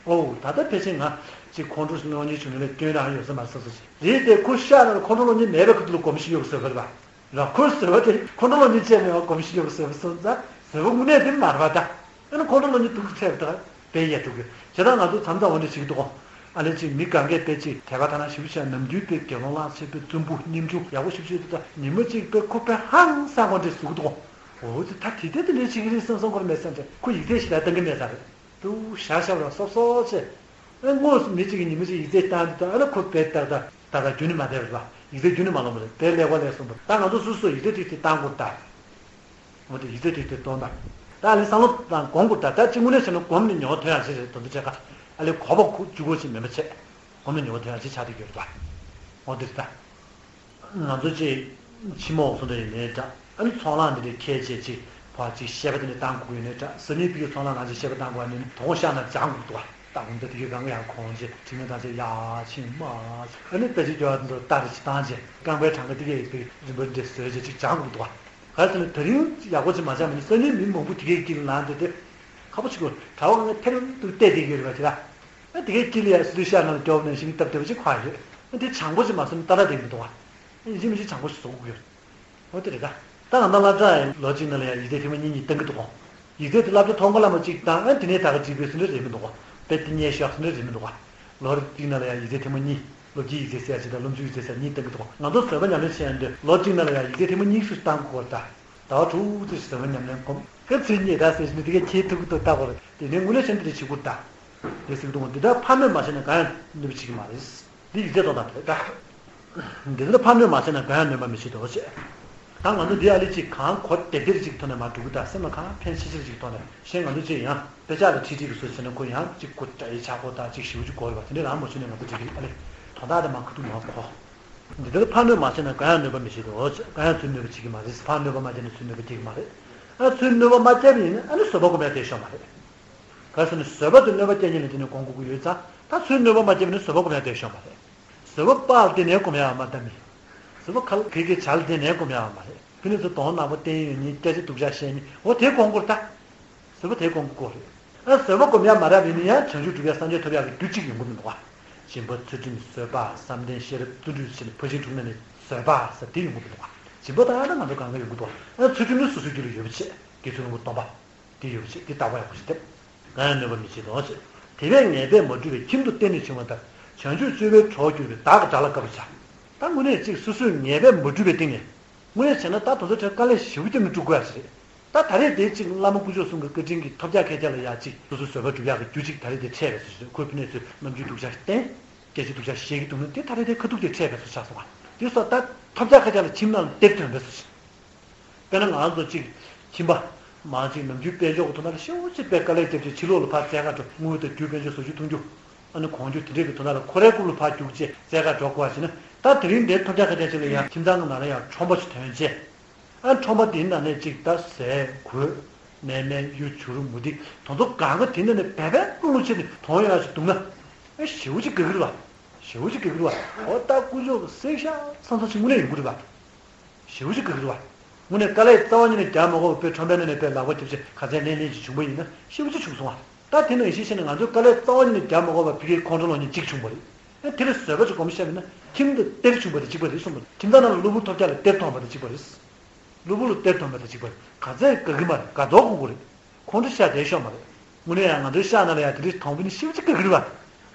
ཨོ་ད་ལྟ་ཕལ་ཆེར་ང་གཅིག་ཁོང་ཁྲོ་སློང་མཁན་བྱུང་ཡོད་ལས་སྐྱོན་རང་ཡོད་ས་མ་རེད་བསམ་བསམ་ཞིག་རེད་དེ་ཁོ་ཤ་ན་ཁོང་ཁྲོ་སློང་མཁན་མེད་པའི་ཁ་ཐུག་ལ་གོམས་གཤིས་ཡོད་པའི་བཟོ་ཤོག་རེད་པ། ར་ཁོའི་བཟོད་པ་དེ་ཁོང་ཁྲོ་སློང་མཁན་བཅས་མེད་པ་གོམས་གཤིས་ཡོད་པའི་བཟོད་པ་སོང་ཙང་བཟོད་པ་དངོས་གནས་དེ་མ་རེད་པ་ད། ཨ་ནི་ཁོང་ཁྲོ་སློང་མཁན་དུག་ཚད་དང་དཔེ་ཡས་ཐུབ་ཀྱི། བྱས་ཙང་ང་ཚོ་མཚམས་མཚམས་འོ་འདྲ་ཞིག་འདུག་གོ། ཨ་ལས་ཅིག་མི་གང་གས་དཔེ་ཅིག་དད་པ་དང་ན་ཞིབ་བཤད་ནམ་རྒྱུན་དཔེ་དགེ་སློང་ལག་ཆེ་དཔེ་བཙུན་པོ་སྙེམས་ཆུང་ཡག་པོ་ཞིབ་བཤད་དུ་ད་ཉི་མ་གཅིག་དཔེ་ཁོ་དཔེ་ཧང་སང་གོ་འདྲ་ཟུག་འདུག་གོ། འོ་ཙི་ད་དེ་ལྟ་དེ་འདྲ་བྱེད་ཀྱི་རེད་བསམ་བསམ་གོ་མེད་ས་འདྲ་ཁོ་ཡིག་ཚད་ཞིག་ལ་བཏང་གི་མེད་ས་རེད། ཏུ་ཤ་ཤ་ར་སོབ་སོབ་བྱས། ཨ་དངོས་སུ་མི་གཅིག་གིས་ཉི་མ་གཅིག་ཡིག་ཚད་བཏང་དུས་ད་ཨ་ལ་ཁོ་བེད་ཏག་ཏག་ད་ལྟ་རྒྱུན་ནི་མ་བསྡད་པ་རེད་པ། ཡིག་ཚད་རྒྱུན་ནི་མ་ལོངས་པ་རེད། དེ་ལས་ཀ་ལས་སོང་པ་ད་ང་ཚོ་སོ་སོས་ཡིག་ཚད་ཏིག་ཏིག་བཏང་དགོས་ད། འོ་དེ་ཡིག་ཚད་ཏིག་ཏིག་བཏང་ད། ད་ཨ་ལས་བསམ་བློ་བཏང་དགོངས་དགོས་ད། ད་གཅིག་དངོས་གནས་བྱས་ན་གོམས་ནས་ཉོ་ཐོན་ཡག་ཅིག་རེད། དོན་དུ་བྱས་ཀ་ཨ་ལས་གོ་བ་ཁུ་བཅུ་གོ་ཅིག་མིན་པ་བྱས། གོམས་ནས་ཉོ་ཐོན་ཡག་ཅིག་ཆགས་བསྡད་ཡོད་རེད་པ། འོ་དེ་རེད་ད། ང་ཚོ་ཅིག་ཕྱི་མོག་སོང་འདྲ་ཡིན་ནའི་འདྲ། ཨ་ནི་ཚོང་ལམ་འདི་འདྲའི་ཁྱད་ཆོས་ཅིག་ཕར་ཅིག་བཤད་པ་དེ་འདྲ་བཏང་དགོས་ཡོད་ནའི་འདྲ། ཟ་ཉིན་ཕ་གིའི་ཚོང་ལམ་ནང་ཅིག་བཤད་པ་བཏང་དགོས་ཡོད་ནའི་དོ་དགོང་ཤར་ན་སྦྱང་དགོས་འདུག་བ། ལྟ་སྒོམ་ད་དེ་གའི་སྒང་ག་ཡང་གོང་ཅིག་དྲི་ངན་དང་ཅིག་ཡར་ཕྱིན་མར། ཨ་ནི་ད་ཅིག་སྐྱོ་བ་འདི་ཚོ་ལྟ་རེ་ཅིག་བཏང་ཅིག་རྐང་པའི་གྲངས་ཀ་དེ་གའི་རིམ་པ་འདྲ་བཟོས་ཅིག་ཅིག་སྦྱང་དགོས་འདུག་བ། ག་རེ་ཟེར་ན་དེ་རིང་ཡག་པོ་ཅིག་མ་སྦྱངས་པ་ཡིན་ན་སང་ཉིན་མི་མང་པོ་དེ་གའི་དཀྱིལ་ལ་ལངས་བསྡད་དེ། ཁག་པོ་ཅིག་གོ་གྲྭ་པ་ང་ཐེར་འདུག་བལྟས་བསྡད་ཀྱི་ཡོད་རེད་པ་དེ་ལ། ཨ་དེ་གའི་དཀྱིལ་ལ་ཡ་སི་ཏུ་ཤར་ནང་ལ་སྐྱོ་བོ་ནང་བཞིན་སྟབས་བདེ་བོ་ཅིག་ཁོ་ཡོད། ཨ་དེ་བྱང་པོ་ཅིག་མ་སོང་ན་ཏག་ཏག་བསྡད་མི་འདུག་བ། ཨ་ཡིན་གཅིག་མིན་གཅིག་བྱང་པོ་ཞིག་བཟོ་དགོས་ཀྱི་ཡོད། འོ་དེ་རེད་ད། ད་ང་ད་སློབ་གྲྭ་ཡི་ལོ་གཅིག་ནང་ལ་ཡ་ཡིག་ཚད་ཐེངས་མ་གཉིས་གཉིས་བཏང་གི་འདུག་གོ། ཡིག་ཚད་དེ་སློབ་གྲྭ་ཐོག་མ་ལ་མ་གཅིག་བཏང་ཨ་དེ་ནས་ད་ག་ཅིག་བས་སུ་འདྲ་རེད་མི་འདུག་གོ། དཔེ་དེ་ཉལ་ཤག་སུ་འདྲ་རེད་མི་འདུག་གོ། ལོ་རེ་གཅིག་ནང་ལ་ཡ་ཡིག་ཚད་ཐེངས་མ་གཉིས། སློབ་དཔྱད་ཡིག་ཚད་ཟེར་ཡ་ཅིག་དང་སློབ་འཇུག་ཡིག་ཚད་ཟེར་གཉིས་བཏང་གི་འདུག་གོ། ང་ཚོ་བཟོད་པ་ཉམས་ལེན་བྱེད་ཡ་འདི་ལོ་གཅིག་ནང་ལ་ཡ་ཡིག་ཚད་ཐེངས་མ་གཉིས་སུ་བཏང་དགོས་ད། ཟླ་བ་དྲུག་ཙམ་ཞིག་བཟོད་པ་ཉམས་ལེན་སྒོམ། སྐབས་ཚེ་རྙེད་ད་ཟེར་ཞིག་ནི་དེ་གས་ཁྱེད་ཐུག་གི་འདུག་ད་གོ་རེད། དེ་ནས་དངོས་གནས་བྱས་ན་དེ་འདྲ་བྱེད་དགོས་ད། དེ་ཟེར་གི་འདུག་འདི་ལྟར་ཕར་གནོད་མ་བྱས་ན་གང་ཡང་ནུས་པ་བྱེད་ཀྱི་མ་རེད། འདི་ཡིག་ཚད་གཏོང་སྟངས་དེ་རེད་ད། འདི་ལྟར་ཕར་གནོད་མ་བྱས་ན་གང་ཡང་གནོད་པ་མི་བྱེད་དོ་ཞེས། ད་ང་ཚོ་འདི་ཨ་ལི་ཅིག་གང་གོ་བདེ་བདེར་ཅིག་ཐོག་ནས་མ་འགྲོ་གི་ད། སེམས་ལ་གང་ཕན་ཆེ་ཆེར་ཅིག་ཐོག་ནས་གཞན་ང་ཚོ་ཅིག་ཡང་དཔེ་ཆ་ལ་ཁྲིད་ཁྲིད་ཀྱི་བཟོ་བྱས་ན་ཁོ་ཡང་ཅིག་ཁོ་འདྲ་ཡི་ཆག་གོ་ད་ཅིག་ཞེ་པོ་ཅིག་གོ་རེད་པ། དེ་འདྲ་རང་མ་བྱུང་ནས་ང་ཚོ་འགྲིག་གི་ཨ་ལི། དོན་དག་དེ་མ་ཁ་ཐུག་མ་གོ། འདི་ལྟར་ཕར་གནོད་མ་བྱས་ན་གང་ཡང་གནོད་པ་མི་བྱེད་དོ། གང་ཡང་ཚུར་གནོད་པ་བྱེད་ཀྱི་མ་རེད། ཕར་གནོད་པ་མ་བརྒྱབ་ན་ཚུར་གནོད་པ་སྐྱེལ་གྱི་མ་རེད། ཨ་ཚུར་གནོད་པ་མ་བརྒྱབ་ཡིན་ན་ཨ་ནི་བཟོད་པ་སྒོམ་ཡ་དེ་ཤོར་མ་རེད། ག་རེ་ཟེར་ན་བཟོད་པ་དེ་གནོད་པ་སྐྱེལ་མཁན་ལ་དེ་ནས་སྒོམ་དགོས་ཀྱི་ཡོད་ཙང་ད་ཚུར་གནོད་པ་མ་བརྒྱབ་ན་བཟོད་པ་སྒོམ་ཡ་དེ་ཤོར་མ་རེད། བཟོད་པ་དཔག་ལ་བརྟེན་ནས་སྒོམ་ཡ་མ་ད་མི། བཟོད་པ་ག་ལ་གེ་གེ་བྱ་ལ་བརྟེན་ནས་སྒོམ་ཡ་མ་རེད། ཕི་ནས་ཚུར་དོང་ནག་པོ་བསྟན་ཡོད་ཉིན་སྐད་ཆ་སྡུག་ཅག་བཤད་ཉིན་འོ་དེ་སྒོམ་དགོས་རེད་ད། བཟོད་པ་དེ་སྒོམ་དགོས་རེད། ཨ་བཟོད་པ་སྒོམ་ཡ་མ་རག་པ་ཡིན་ན་ཡང་བྱང་ཆུབ་སྒྲུབ་ཡ་སངས་རྒྱས་ཐོབ་ཡག་གི་རྒྱུ་གཅིག་ཡོང་གི་མི་འདུག་ག་སྦྱིན་པ་ཚུལ་ཁྲིམས་བཟོད་པ་བསམ་གཏན་ཤེས་རབ་བརྩོན་འགྲུས་ཟེར་ནས་ཕར་ཕྱིན་དྲུག་ནང་ནས་བཟོད་པ་ཟེར་དེ་ཡོང་གི་མི་འདུག་ག་སྦྱིན་པ་དང་ཨ་ན་ང་ཚོ་གང་ག་ཡོང་གི་འདུག་ཨ་ཚུལ་ཁྲིམས་ནི་སོ་སོའི་རྒྱུད་ལ་ཡོད་པ་བྱས། དགེ་ཚུལ་སློང་པོ་སྡོམ་པ་དེ་ཡོད་པ་བྱས། དེ་བརྟག་པ་ཡག་པོ་ཞིག་འདེབས། གང་ཡང་གནོད་པ་མི་བྱེད་དོ་ཞེས། དེ་བས་ངེས་པས་མ་གྲུབ་པའི་ཁྱིམ་དུ་གཏན་ནས་བྱུང་བ་ལྟར་བྱང་ཆུབ་སྤྱོད་པའི་གྲོགས་གྱུར་པའི་བདག་གི་དགྲ་ལ་དགའ་བར་བྱ། ད་དངོས་གནས་གཅིག་སོ་སོས་ངེས་པས་མ་གྲུབ་པའི་སྟེང་ནས། དངོས་གནས་བྱས་ན་ད་དེ་ཚོ་ཁྲོད་དཀའ་ལས་ཞེ་པོ་བརྒྱབ་ནས་སྒྲུབ་དགོས་ཡ་ཞིག་རེད། ད་ད་རེས་དེ་གཅིག་བླ་མ་དཀོན་མཆོག་གསུམ་གྱི་བཀའ་དྲིན་གྱིས་ཐོབ་རྒྱག་ཁེ་རྒྱག་ལ་ཡ་གཅིག་སོ་སོའི་བཟོད་པ་སྒྲུབ་ཡག་གི་རྒྱུ་གཅིག་ད་རེས་དེ་འཕྲད་པའི་བཟོ་ཞིག་རེད། ཁོས་ཕ་ནས་ཚུར་རྣམ་འགྱུར་སྡུག་ཅག་བསྟན། སྐད་ཆ་སྡུག་ཅག་བཤད་ཀྱི་འདུག་ན་དེ་ད་རེས་དེ་ཁ་ཐུག་དེ་འཕྲད་པའི་བཟོ་ཆགས་སོང་བ། དེ་སོགས་ད་ཐོབ་རྒྱག་ཁེ་རྒྱག་ལ་ཁྱིམ་ནང་ལ་གཏེར་ཐོན་པའི་བཟོ་ཞིག་དཔེར་ན་ང་རང་ཚོ་གཅིག་ཁྱིམ་པ། མང་གཅིག་ནམ་རྒྱུན་དཔལ་འབྱོར་གྱི་ཐོག་ནས་ཤུགས་ཆེ་དཔེ་དཀའ་ལས་བརྒྱབ་བྱས་ཕྱི་ལོགས་ལ་ཕར་བཙལ་ག་འགྲོ། དངུལ་དང་རྒྱུ་དཔལ་འབྱོར་བཟོ་རྒྱུ་འཐུང་རྒྱུ། ཨ་ནི་གོང་རྒྱུ་དེ་འདྲས་ཀྱི་ཐོག་ནས་ལ་ཁོ་རའི་རྐུབ་ལ་ཕར་རྒྱུག་བྱས་བཙལ་ག་འགྲོ་དགོས་པ་བྱས་ན། ད་དེ་རིང་འདིར་ཐོབ་རྒྱག་ཁེ་རྒྱག་ཅིག་ལ་ཡང་ཁྱིམ་ཚང་གི་ནང་ལ་ཡང་ཁྲོམ་པ་ཞིག་ཐོན་བྱས། ཨ་ཁྲོམ་པ་དེའི་ནང་ནས་གཅིག་ད་ཟས་གོས། གནས་མལ་གཡུ་བྱུ་རུ་མུ་ཏིག་དེ་ཚོ་གང་ག་དེ་འདྲ་ནས་འབད་པས་ཀུན་སློང་ཆེ་ནས་གཏོང་ཡག་ཞིག་འདུག་ན། ཨ་ཞེ་པོ་ཅིག་དགའ་གི་རེད་པ། ཞེ་པོ་ཅིག་དགའ་གི་རེད་པ། འོ་ད་དཀོན་མཆོག་གི་གསེར་ཞག་བསམ་བསམ་ཞིག་དངོས་གནས་ཡོང་གི་རེད་པ། ཞེ་པོ་ཅིག་དགའ་གི་རེད་པ། དངོས་གནས་དཀའ་ལས་རྩ་བ་ཉིད་ནས་རྒྱག་མ་དགོས་པར་དཔེ་ཁྲོམ་པའི་ནང་ནས་དཔེ་ལག་པ་རྒྱབ་བྱས་ག་ཚད་ལེན་ལེན་ཅིག་བྱུང་པ་ཡིན་ན་ཞེ་པོ་ཅིག་བྱུང་སོང་ཨ། ད་དེ་ནང་བཞིན་བཤད་ན་ང་ཚོས་དཀའ་ལས་རྩ་བ་ཉིད་ནས་རྒྱག་མ་དགོས་པར་ཕ་གིའི་ཁོང་ཁྲོ་ལངས་མཁན་གཅིག་བྱུང་བ་རེད། ཨ་དེ་ལ་བཟོད་པ་ཅིག་སྒོམ་བཤད་པ་ཡིན་ན་ཁྱིམ་དང་གཏེར་བྱུང་བ་དང་གཅིག་པ་རེད་གསུངས་པ། ཁྱིམ་ཚང་ནང་ལ་གློ་བུར་ཐོབ་རྒྱག་ལ་གཏེར་ཐོན་པ་དང་གཅིག་པ་རེད། གློ་བུར་ལ་གཏེར་ཐོན་པ་དང་གཅིག་པ་རེད། ག་ཚད་དགའ་གི་མ་རེད། དགའ་མདོག་ཁུག་གི་རེད། ཁོང་ཁྲོ་ཤར་བསྡད་ཤོག་མ་རེད། དངོས་གནས་ཡང་ང་ཚོའི་ཤག་ནང་ལ་ཡང་དེ་འདྲའི་གྲོང་པ་ནི་ཤི་བ་ཅིག་དགའ་གི་རེད་པ།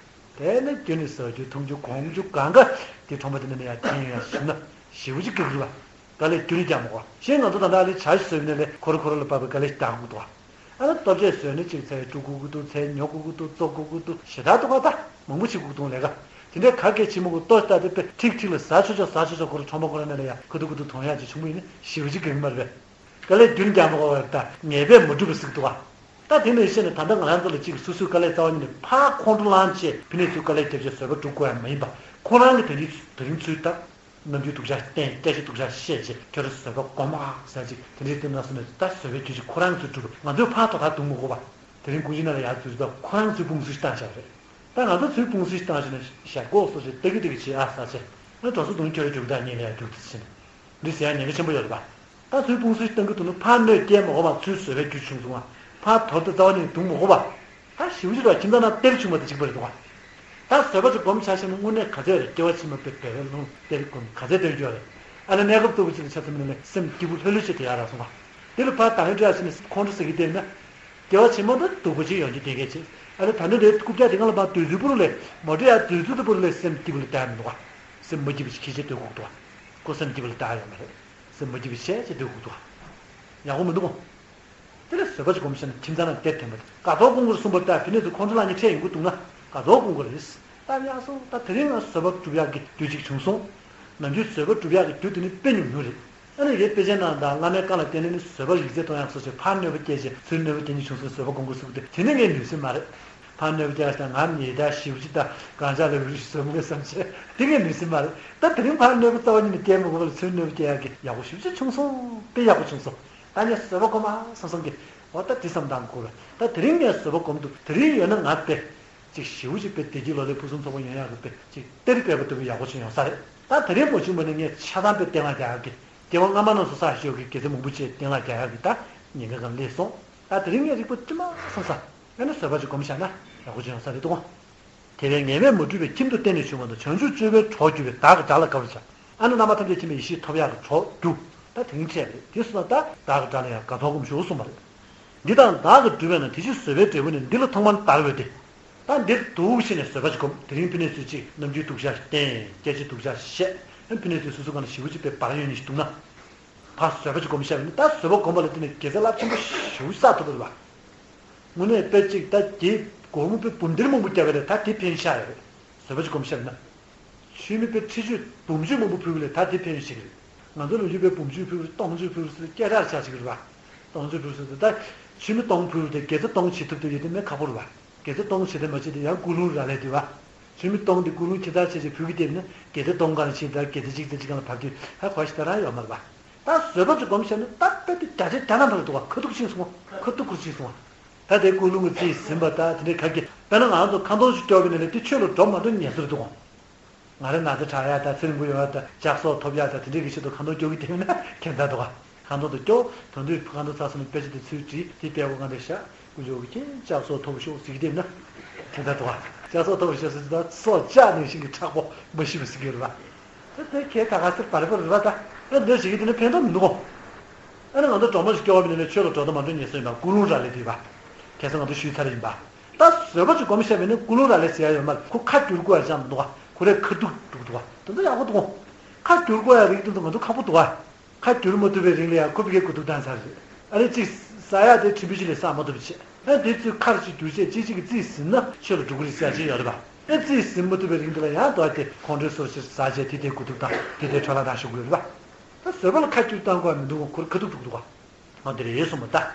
དེ་ནི་རྒྱུ་ནི་ཟ་རྒྱུ་འཐུང་རྒྱུ་གོན་རྒྱུ་གང་ག་དེ་གྲོང་པ་དེ་ནི་ཡང་དེ་ཡང་ཞིམ་ན་ཞི་བ་ཅིག་དགའ་གི་རེད་པ། དཀའ་ལས་རྒྱུ་ནི་རྒྱག་མ་དགོས། གཞན་ང་ཚོ་ད་ལྟ་ལས་བྱ་ཞིག་བཟོས་པ་ནི་ལས་ཁོ་ར་ཁོ་ར་ལ་བབས་པའི་དཀའ་ལས་ཞིག་རྒྱག་དགོས་འདུག་པ། ཨ་ན་ལྟོ་ཆས་བཟོས་ནས་ཅིག་ཚལ་བཀྲུ་དགོས་ཀྱི་འདུག་ཚལ་ཉོ་དགོས་ཀྱི་འདུག་བཙོ་དགོས་ཀྱི་འདུག་ཞེ་དྲག་འདུག་ག་ད་མང་པོ་བྱེད་དགོས་ཀྱི་འདུག་ལས་ཀ་དེ་འདྲའི་ག་གེ་ཆེ་མོ་གི་ལྟོ་ལྟ་དེ་དཔེ་ཁྲིག་ཁྲིག་ལ་ཟ་ཆོག་ཆོག་ཟ་ཆོག་ཆོག་ཁོ་ར་ཁྲོམ་པ་ཁོ་ར་ནས་ལ་ཡ་ཁུ་ཐུག་ཁུ་ཐུག་མཐོང་ཡག་ཅིག་བྱུང་བ་ཡིན་ན་ཞེ་པོ་ཅིག་དགའ་གི་མ་རེད་པས། དཀའ་ལས་རྒྱུན་རྒྱག་མ་དགོས་པར་ད་ངེས་པས་མ་འགྲུབ་པ་ཟེར་གི་འདུག་ག་ད་དེ་འདྲ་བཤད་ནས་ད་ལྟ་ང་རང་ཚོ་ལ་ཅིག་སོ་སོའི་དཀའ་ལས་རྩ་བ་ཉིད་ནས་ཕར་ཁོང་ཁྲོ་ལངས་བྱས་ཕ་ནས་ཚུར་དཀའ་ལས་བརྒྱབ་བྱས་བཟོད་པ་སྒྲུབ་དགོས་ཡ་མ་ཡིན་པ། ཁོ་རང་གི་དེ་རིང་དེ་རིང་ཚུལ་ལྟར། རྣམ་འགྱུར་སྡུག་ཅག་བསྟན། སྐད་ཆ་སྡུག་ཅག་བཤད་བྱས་ཁྱོད་རང་བཟོད་པ་སྒོམ་ཨ་ཟེར་ཅིག་དེ་འདྲའི་དུས་ན་སོང་ནས་ད་བཟོད་པའི་རྒྱུ་ཅིག་ཁོ་རང་ཚོས་སྒྲུབ། ང་ཚོས་ཕར་ཐོག་ཐག་གཏོང་མི་དགོས་པ། དེ་རིང་ཀུན་གཞི་ནང་ལ་ཡར་འཛུལ་ད་ཁོ་རང་ཚོས་དཔུང་སུ་ཞིག་བཏང་བཞག་རེད། ད་ང་ཚོ་ཚོས་དཔུང་སུ་ཞིག་བཏང་བྱས་ནས་ཞག་གོག་སོ་ཞིག་ལྟ་གི་ལྟ་གི་བྱེད་ཨ་ཟེར་བྱས་ང་གྲོགས་སུ་དུང་ཁྱོད་རང་རྒྱུག་ད་ཉིན་ལ་ཡར་རྒྱུག་ད་བྱས་ནས་འདི་ཟེར་ཡ་ཉེན་ཁ་ཆེན་པོ་ཡོད་རེད་པ། ད་ཚུར་དཔུང་སུ་བཏང་གི་འདུག་ན་ཕར་གནོད་སྐྱེལ་མ་དགོས་པ་ཚུར་བཟོད་པའི་རྒྱུ་བྱུང་སོང་བ། ཕར་དོར་ཏེ་རྩ་བ་ནས་རྡུང་མ་དགོས་པ། ད་ཞེ་པོ་ཅིག་འདུག་བ། ཁྱིམ་ཚང་ནང་གཏེར་བྱུང་བ་དང་གཅིག་པ་རེད་འདུག་བ། ད་བཟོད་པ་ཅིག་སྒོམ་བྱ་ཞིག་ན་དངོས་གནས་ག་ཚད་རེད། སྐྱེ་བ་ཕྱི་མ་དཔེ་བེ་བའི་ལུང་གཏེར་སྒོམ་ག་ཚད་སྟོན་རྒྱུ་རེད། ཨ་ནི་གནས་སྐབས་ལྟ་བུ་ཅིག་ལ་ཆ་མཚོན་ན་ནི་སེམས་སྐྱིད་པོ་ལྷོད་ལྷོད་བྱས་དེ་ཡག་རག་སོང་བ། དེ་ལ་ཕར་དང་ལེན་སྤྲད་ཡ་ཞིག་ནི་ཁོང་ཁྲོ་ཟ་གི་བསྡད་ན། སྐྱེ་བ་ཕྱི་མ་ད་སྡུག་པོ་ཅིག་ཡོང་རྒྱུ་གཏན་འཁེལ་བྱེད། ཨ་ནི་ད་ནི་རེད་རྐུབ་བཀྱག་དེ་སྒང་ལ་མར་སྡོད་ཚུལ་པོ་རུ་ལས་མ་འགྲོ་ཡ་སྡོད་ཚུལ་དེ་པོ་རུ་ལས་སེམས་སྐྱིད་པོ་ལ་བསྡད་མི་འདུག་བ། སེམས་མ་སྐྱིད་པ་ཞིག་ཁྱེད་ཅག་སྡོད་དགོས་འདུག་བ། ཁོ་སེམས་སྐྱིད་པ་ལ་བསྡད་ཡོད་མ་རེད། སེམས་མ་སྐྱིད་པ་བྱས་བྱས་སྡོད་དགོས་འདུག་བ། ཡག་པོ་མི་འདུག་གོ། དེ་ལས་བཟོད་པ་ཅིག་སྒོམ་བྱས་ན་ཁྱིམ་ཚང་ནང་གཏེར་འཐེན་པ་དེ་དགའ་ཐོག་ཀུན་གོར་གསུངས་པ་ལྟར་ཕི་ནས་ཚུར་ཁོང་ཁྲོ་ལངས་ནས་འཕྲད་ཡོང་གི་འདུག་ན། དགའ་ཚོར་སྐོང་གི་རེད། ད་ཡག་སོང་། ད་དེ་རིང་ང་བཟོད་པ་སྒྲུབ་ཡག་གི་དུས་གཅིག་བྱུང་སོང་། ནམ་རྒྱུན་བཟོད་པ་སྒྲུབ་ཡག་གི་དུས་དེ་ནི་དཔེ་ཉུང་ཉུང་རེད། ཨ་ནི་ངས་དཔེ་ཆའི་ནང་དང་བླ་མའི་བཀའ་ལ་བརྟེན་ནས་ནི་བཟོད་པ་ལ་ཡིག་ཚད་གཏོང་ཡག་སོགས་བྱས། ཕར་གནོད་པ་སྐྱེལ་བྱས་ཚུར་གནོད་པ་སྐྱེལ་མཁན་བྱུང་སོང་། བཟོད་པ་སྒོམ་དགོས་ཟེར་གི་དེ་དེ་ནི་ངས་ནུས་ས་མ་རེད། ཕར་གནོད་པ་སྐྱེལ་ཡག་དང་ང་ཉེས་དག་ཞེ་པོ་ཅིག་དང་གང་ཟག་ལ་རེ་རེ་བཟོད་མི་དགོས་བསམ་བྱས་དེ་ངས་ནུས་ས་མ་རེད། ད་དེ་རིང་ཕར་གནོད་པ་རྩ་བ་ཉིད་ནས་སྐྱེལ་མི་དགོས་པ་ལ་ཚུར་གནོད་པ་སྐྱེལ་ཡག་གི་ཡག་པོ་ཞེ་པོ་ཅིག་བྱུང་སོང་། དཔེ་ཡག་པོ་བྱུང་སོང་། ད་ངས་བཟོད་པ་སྒོམ་ཨ་བསམ་བསམ་གི། འོ་ད་དེ་བསམ་སྟངས་དགོས་པས། ད་དེ་རིང་ངས་བཟོད་པ་སྒོམ་འདུག་དེ་རིང་ཡོད་ན་ང་དཔེ་ཅིག་ཞེ་པོ་ཅིག་དཔེ་བདེ་སྐྱིད་ལོ་ལེགས་ཕུན་སུམ་ཚོགས་པ་ཡོང་ཡག་གི་དཔེ་ཅིག་གཏེར་སྦས་པ་ལྟ་བུ་ཡག་པོ་ཅིག་ཡོང་ས་རེད། ད་དེ་རིང་མ་བྱུང་བ་ནི་ངས་ཆ་ཚང་དཔེ་བསྟན་ལ་རྒྱག་གི། སྐྱེ་བ་སྔ་མ་རྣམས་སུ་བསགས་ཤོག་གི་དགེ་རྩ་མང་པོ་བྱས་བསྟན་ལ་རྒྱག་ཡག་གི་ད་ཉེན་ཁ་གང་སླེབས་སོང་། ད་དེ་རིང་ངས་རིག་པ་དཀྲི་མ་བསམ་ས། ཨ་ནི་བཟོད་པ་ཅིག་སྒོམ་བཞག་ན་ཡག་པོ་ཅིག་ཡོང་ས་རེད་འདུག་དེ་བས་ངེས་པས་མ་བསྒྲུབས་པའི་ཁྱིམ་དུ་གཏན་ནས་བྱུང་བ་དང་། བྱང་ཆུབ་སྤྱོད་པའི་གྲོགས་གྱུར་པའི། བདག་གི་དགྲ་ལ་དགའ་བར་བྱ། ཨ་ནི་རྣམ་པ་ཐམས་ཅད་མཁྱེན་པའི་ཡེ་ཤེས་ཐོབ་ཡག་གི་གྲོགས་རྒྱུ། ད་དེ་རིང་འཕྲད་རེད། དེ་སོང་ཙང་ད་བདག་གི་དགྲ་ལ་ཡང་དགའ་ཚོར་སྒོམ་ཤོག་གསུངས་པ་རེད། འདི་དག་བདག་གིས་བསྒྲུབས་པས་ན། དེ་ཕྱིར་བཟོད་པའི་འབྲས་བུ་ནི། འདི་ལ་ཐོག་མར་བདར་བས་ཏེ། ད་འདིར་འདུག་བྱས་ནས་བཟོད་པ་ཅིག་སྒོམ། དེ་རིང་ཕ་ནས་ཚུར་ཅིག་རྣམ་འགྱུར་སྡུག་ཤག་བསྟན། སྐད་ཆ་སྡུག་ཤག་བཤད། ཨ་ཕ་ནས་ཚུར་སོ་སོ་སྒང་ལ་ཞེ་པོ་ཅིག་དཔེ་བར་ཡོད་ནི་ཞིག་འདུག་ན། ཕར་བཟོད་པ་ཅིག་སྒོམ་བཞག་པ་ཡིན་ན། ད་བཟོད་པ་སྒོམ་པ་ལ་བརྟེན་ནས་དགེ་རྩ་རླབས་ཆེན་པོ་ཞེ་པོ་ཅིག་བསགས་ཐུབ་པ་རེད་པ། དངོས་གནས་དཔེ་ཅིག་ད་དེ་སྒོར་མོ་དཔེ་འབུམ་སྡེར་མང་པོ་བརྒྱབ་པ་ལས་ད་དེ་ཕན་ཤག་ཡོད་རེད། བཟོད་པ་ཅིག་སྒོམ་བཞག་པ་ཡིན་ན། ཆུ་མིག་དཔེ་ཁྲི་གཅིག་འབུམ་གཅིག་མང་པོ་ཕུལ་བ་ལས་ད་དེ་ཕན་ཞིག་རེད། ང་ཚོ་ལོ་རྒྱུས་དཔེ་འབུམ་གཅིག་ཕུལ་བ་སྟོང་གཅིག་ཕུལ་བ་ཟེར་སྐད་གྲགས་ཆགས་ཅིག་རེད་པ། སྟོང་གཅིག་ཕུལ་བ་ཟེར་ད་ཆུ་མིག་སྟོང་ཕུལ་བ་དེ་དགེ་རྩ་སྟོང་བྱེད་ཐུབ་ཐུབ་ཡོད་དེ་མེད་ཁག་པོ་རེད་པ། དགེ་རྩ་སྟོང་བྱེད་དེ་མ་བྱེད་དེ་ཡང་ཀུན་སློང་རག་ལས་དུས་པ། ཆུ་མིག་སྟོང་དེ་ཀུན་སློང་ཁྱད་མཚར་ཆེ་ཆེ་ཕུལ་གི་བསྡད་ན་དགེ་རྩ་སྟོང་གང་ཕྱིན་ད་དགེ་རྩ་གཅིག་དང་གཅིག་གང་ལ་བབས་དུས་ཧ་གོ་ཞིག་ད་རང་ཡོད་མ་རེད་པ། ད་བཟོད་པ་ཅིག་སྒོམ་བྱས་ན་ད་དཔེ་དེ་བརྒྱ་ཆ་བརྒྱ་ནང་འགྲོ་རེད་འདུག་པ། ཁ་ཐུག་ཕྱིན་སོང་བ། ཁ་ཐུག་ཁུར་ཕྱིན་སོང་བ། ད་དེ་ཀུན་སློང་གི་རྩིས་ཟིན་པ་ད་དེ་འདྲའི་ག་གི་དཔེར་ན་ང་ཚོ་ཁ་འདོན་ཞིག་སྐྱོར་བའི་ནང་ལས་དེ་ཆོས་ལ་འགྲོ་མ་འགྲོ་ཉན་ས་རེད་འདུག་གོ། ང་རའི་ན་ཚ་དྲག་ཡག་ད་ཚེ་རིང་པོ་ཡོང་ཡག་ད་ལྕགས་སྲོག་ཐོབ་ཡག་ད་དེ་འདྲའི་གི་ཆེད་དུ་ཁ་འདོན་སྐྱོར་གི་དེ་ན་ཁྱད་མཚར་འདུག་ག་ཁ་འདོན་དུ་སྐྱོར་དོན་དུ་ཁ་འདོན་ཚར་སོང་ན་དཔེ་ཆ་དེ་ཚུར་བྲིས་དེ་དཔེ་བོ་གང་དེ་བཞག་ཀུན་སློང་གི་ཁྱེད་ལྕགས་སྲོག་ཐོབ་ཤོག་ཟེར་གི་དེ་ན་ཁྱད་མཚར་འདུག་ག་ལྕགས་སྲོག་ཐོབ་ཤོག་ཟེར་ད་སྲོག་ལྕགས་ནང་བཞིན་གི་མཁྲེགས་པོ་མ་ཤི་བ་ཟེར་གི་རེད་པ། ད་དེ་ཁྱད་ད་ག་ཚོད་བར་པ་རེད་པ་ད། ཨ་འདི་ཞིག་གི་དེ་ནི་ཕན་ཐོགས་མི་འདུག་གོ། ཨ་ནི་ང་ཚོ་གྲོགས་མོ་ཞིག་སྐྱོར་བ་མིན་ན་ཆོས་ལ་འགྲོ་དང་མ་འགྲོ་ཉན་ས་ཡིན་པ་ཀུན་སློང་རག་ལས་དུས་པ། ཁ་སང་ང་ཚོ་ཞུས་ཚར་ཡིན་པ། ད་བཟོད་པ་ཅིག་སྒོམ་བཞག་པ་ཡིན་ན་ཀུན་སློང་རག་ལས་ཟེར་ཡ་ཡོད་མ་རེད། ཁོ་ཁ་བསྒྱུར་དགོས་ཡ་ཅང་མི་འདུག་ག་ཁོ་རའི་ཁ་ཐུག་འགྲོ་གི་འདུག་ག་དེ་ཚོ་ཡག་པོ་འདུག་གོ། ཁ་བསྒྱུར་དགོས་ཡ་རིགས་དེ་ཚོ་ང་ཚོ་ཁག་པོ་འདུག་ག་ཁ་བསྒྱུར་མ་ཐུབ་པའི་རིང་ལ་ཡང་ཁོ་ཕ་གིའི་དགུ་ཐུག་བཏང་ཚར་རེད། ཨ་ནི་གཅིག་ཟ་ཡག་དེ་ཕྲན་བུ་ཅིག་ལས་ཟ་མ་ཐུབ་པ་བྱས། ཨ་དེ་ཚོས་ཁར་ཅིག་བསྒྱུར་བྱས་གཅིག་གཅིག་གི་རྩིས་ཟིན་ན་ཆོས་ལ་འགྲོ་གི་རེད་ཟེར་ཡ་ཅིག་ཡོད་རེད་པ། ཨ་རྩིས་ཟིན་མ་ཐུབ་པའི་རིང་དེ་ལ་ཡང་དོ་དེ་ཁོང་ཁྲོའི་སོར་ཕྱིར་ཟ་བྱས་དེ་དེ་དགུ་ཐུག་བཏང་དེ་དེ་འཕྲོ་བརླག་བཏང་ཤོག་གི་ཡོད་རེད་པ། ད་བཟོད་པ་ལ་ཁ་བསྒྱུར་བཏང་དགོས་མི་འདུག་གོ་ཁོ་ར་ཁ་ཐུག་འགྲོ་གི་འདུག་ག་ཨ་དེ་རེད་གསུངས་པ་ད།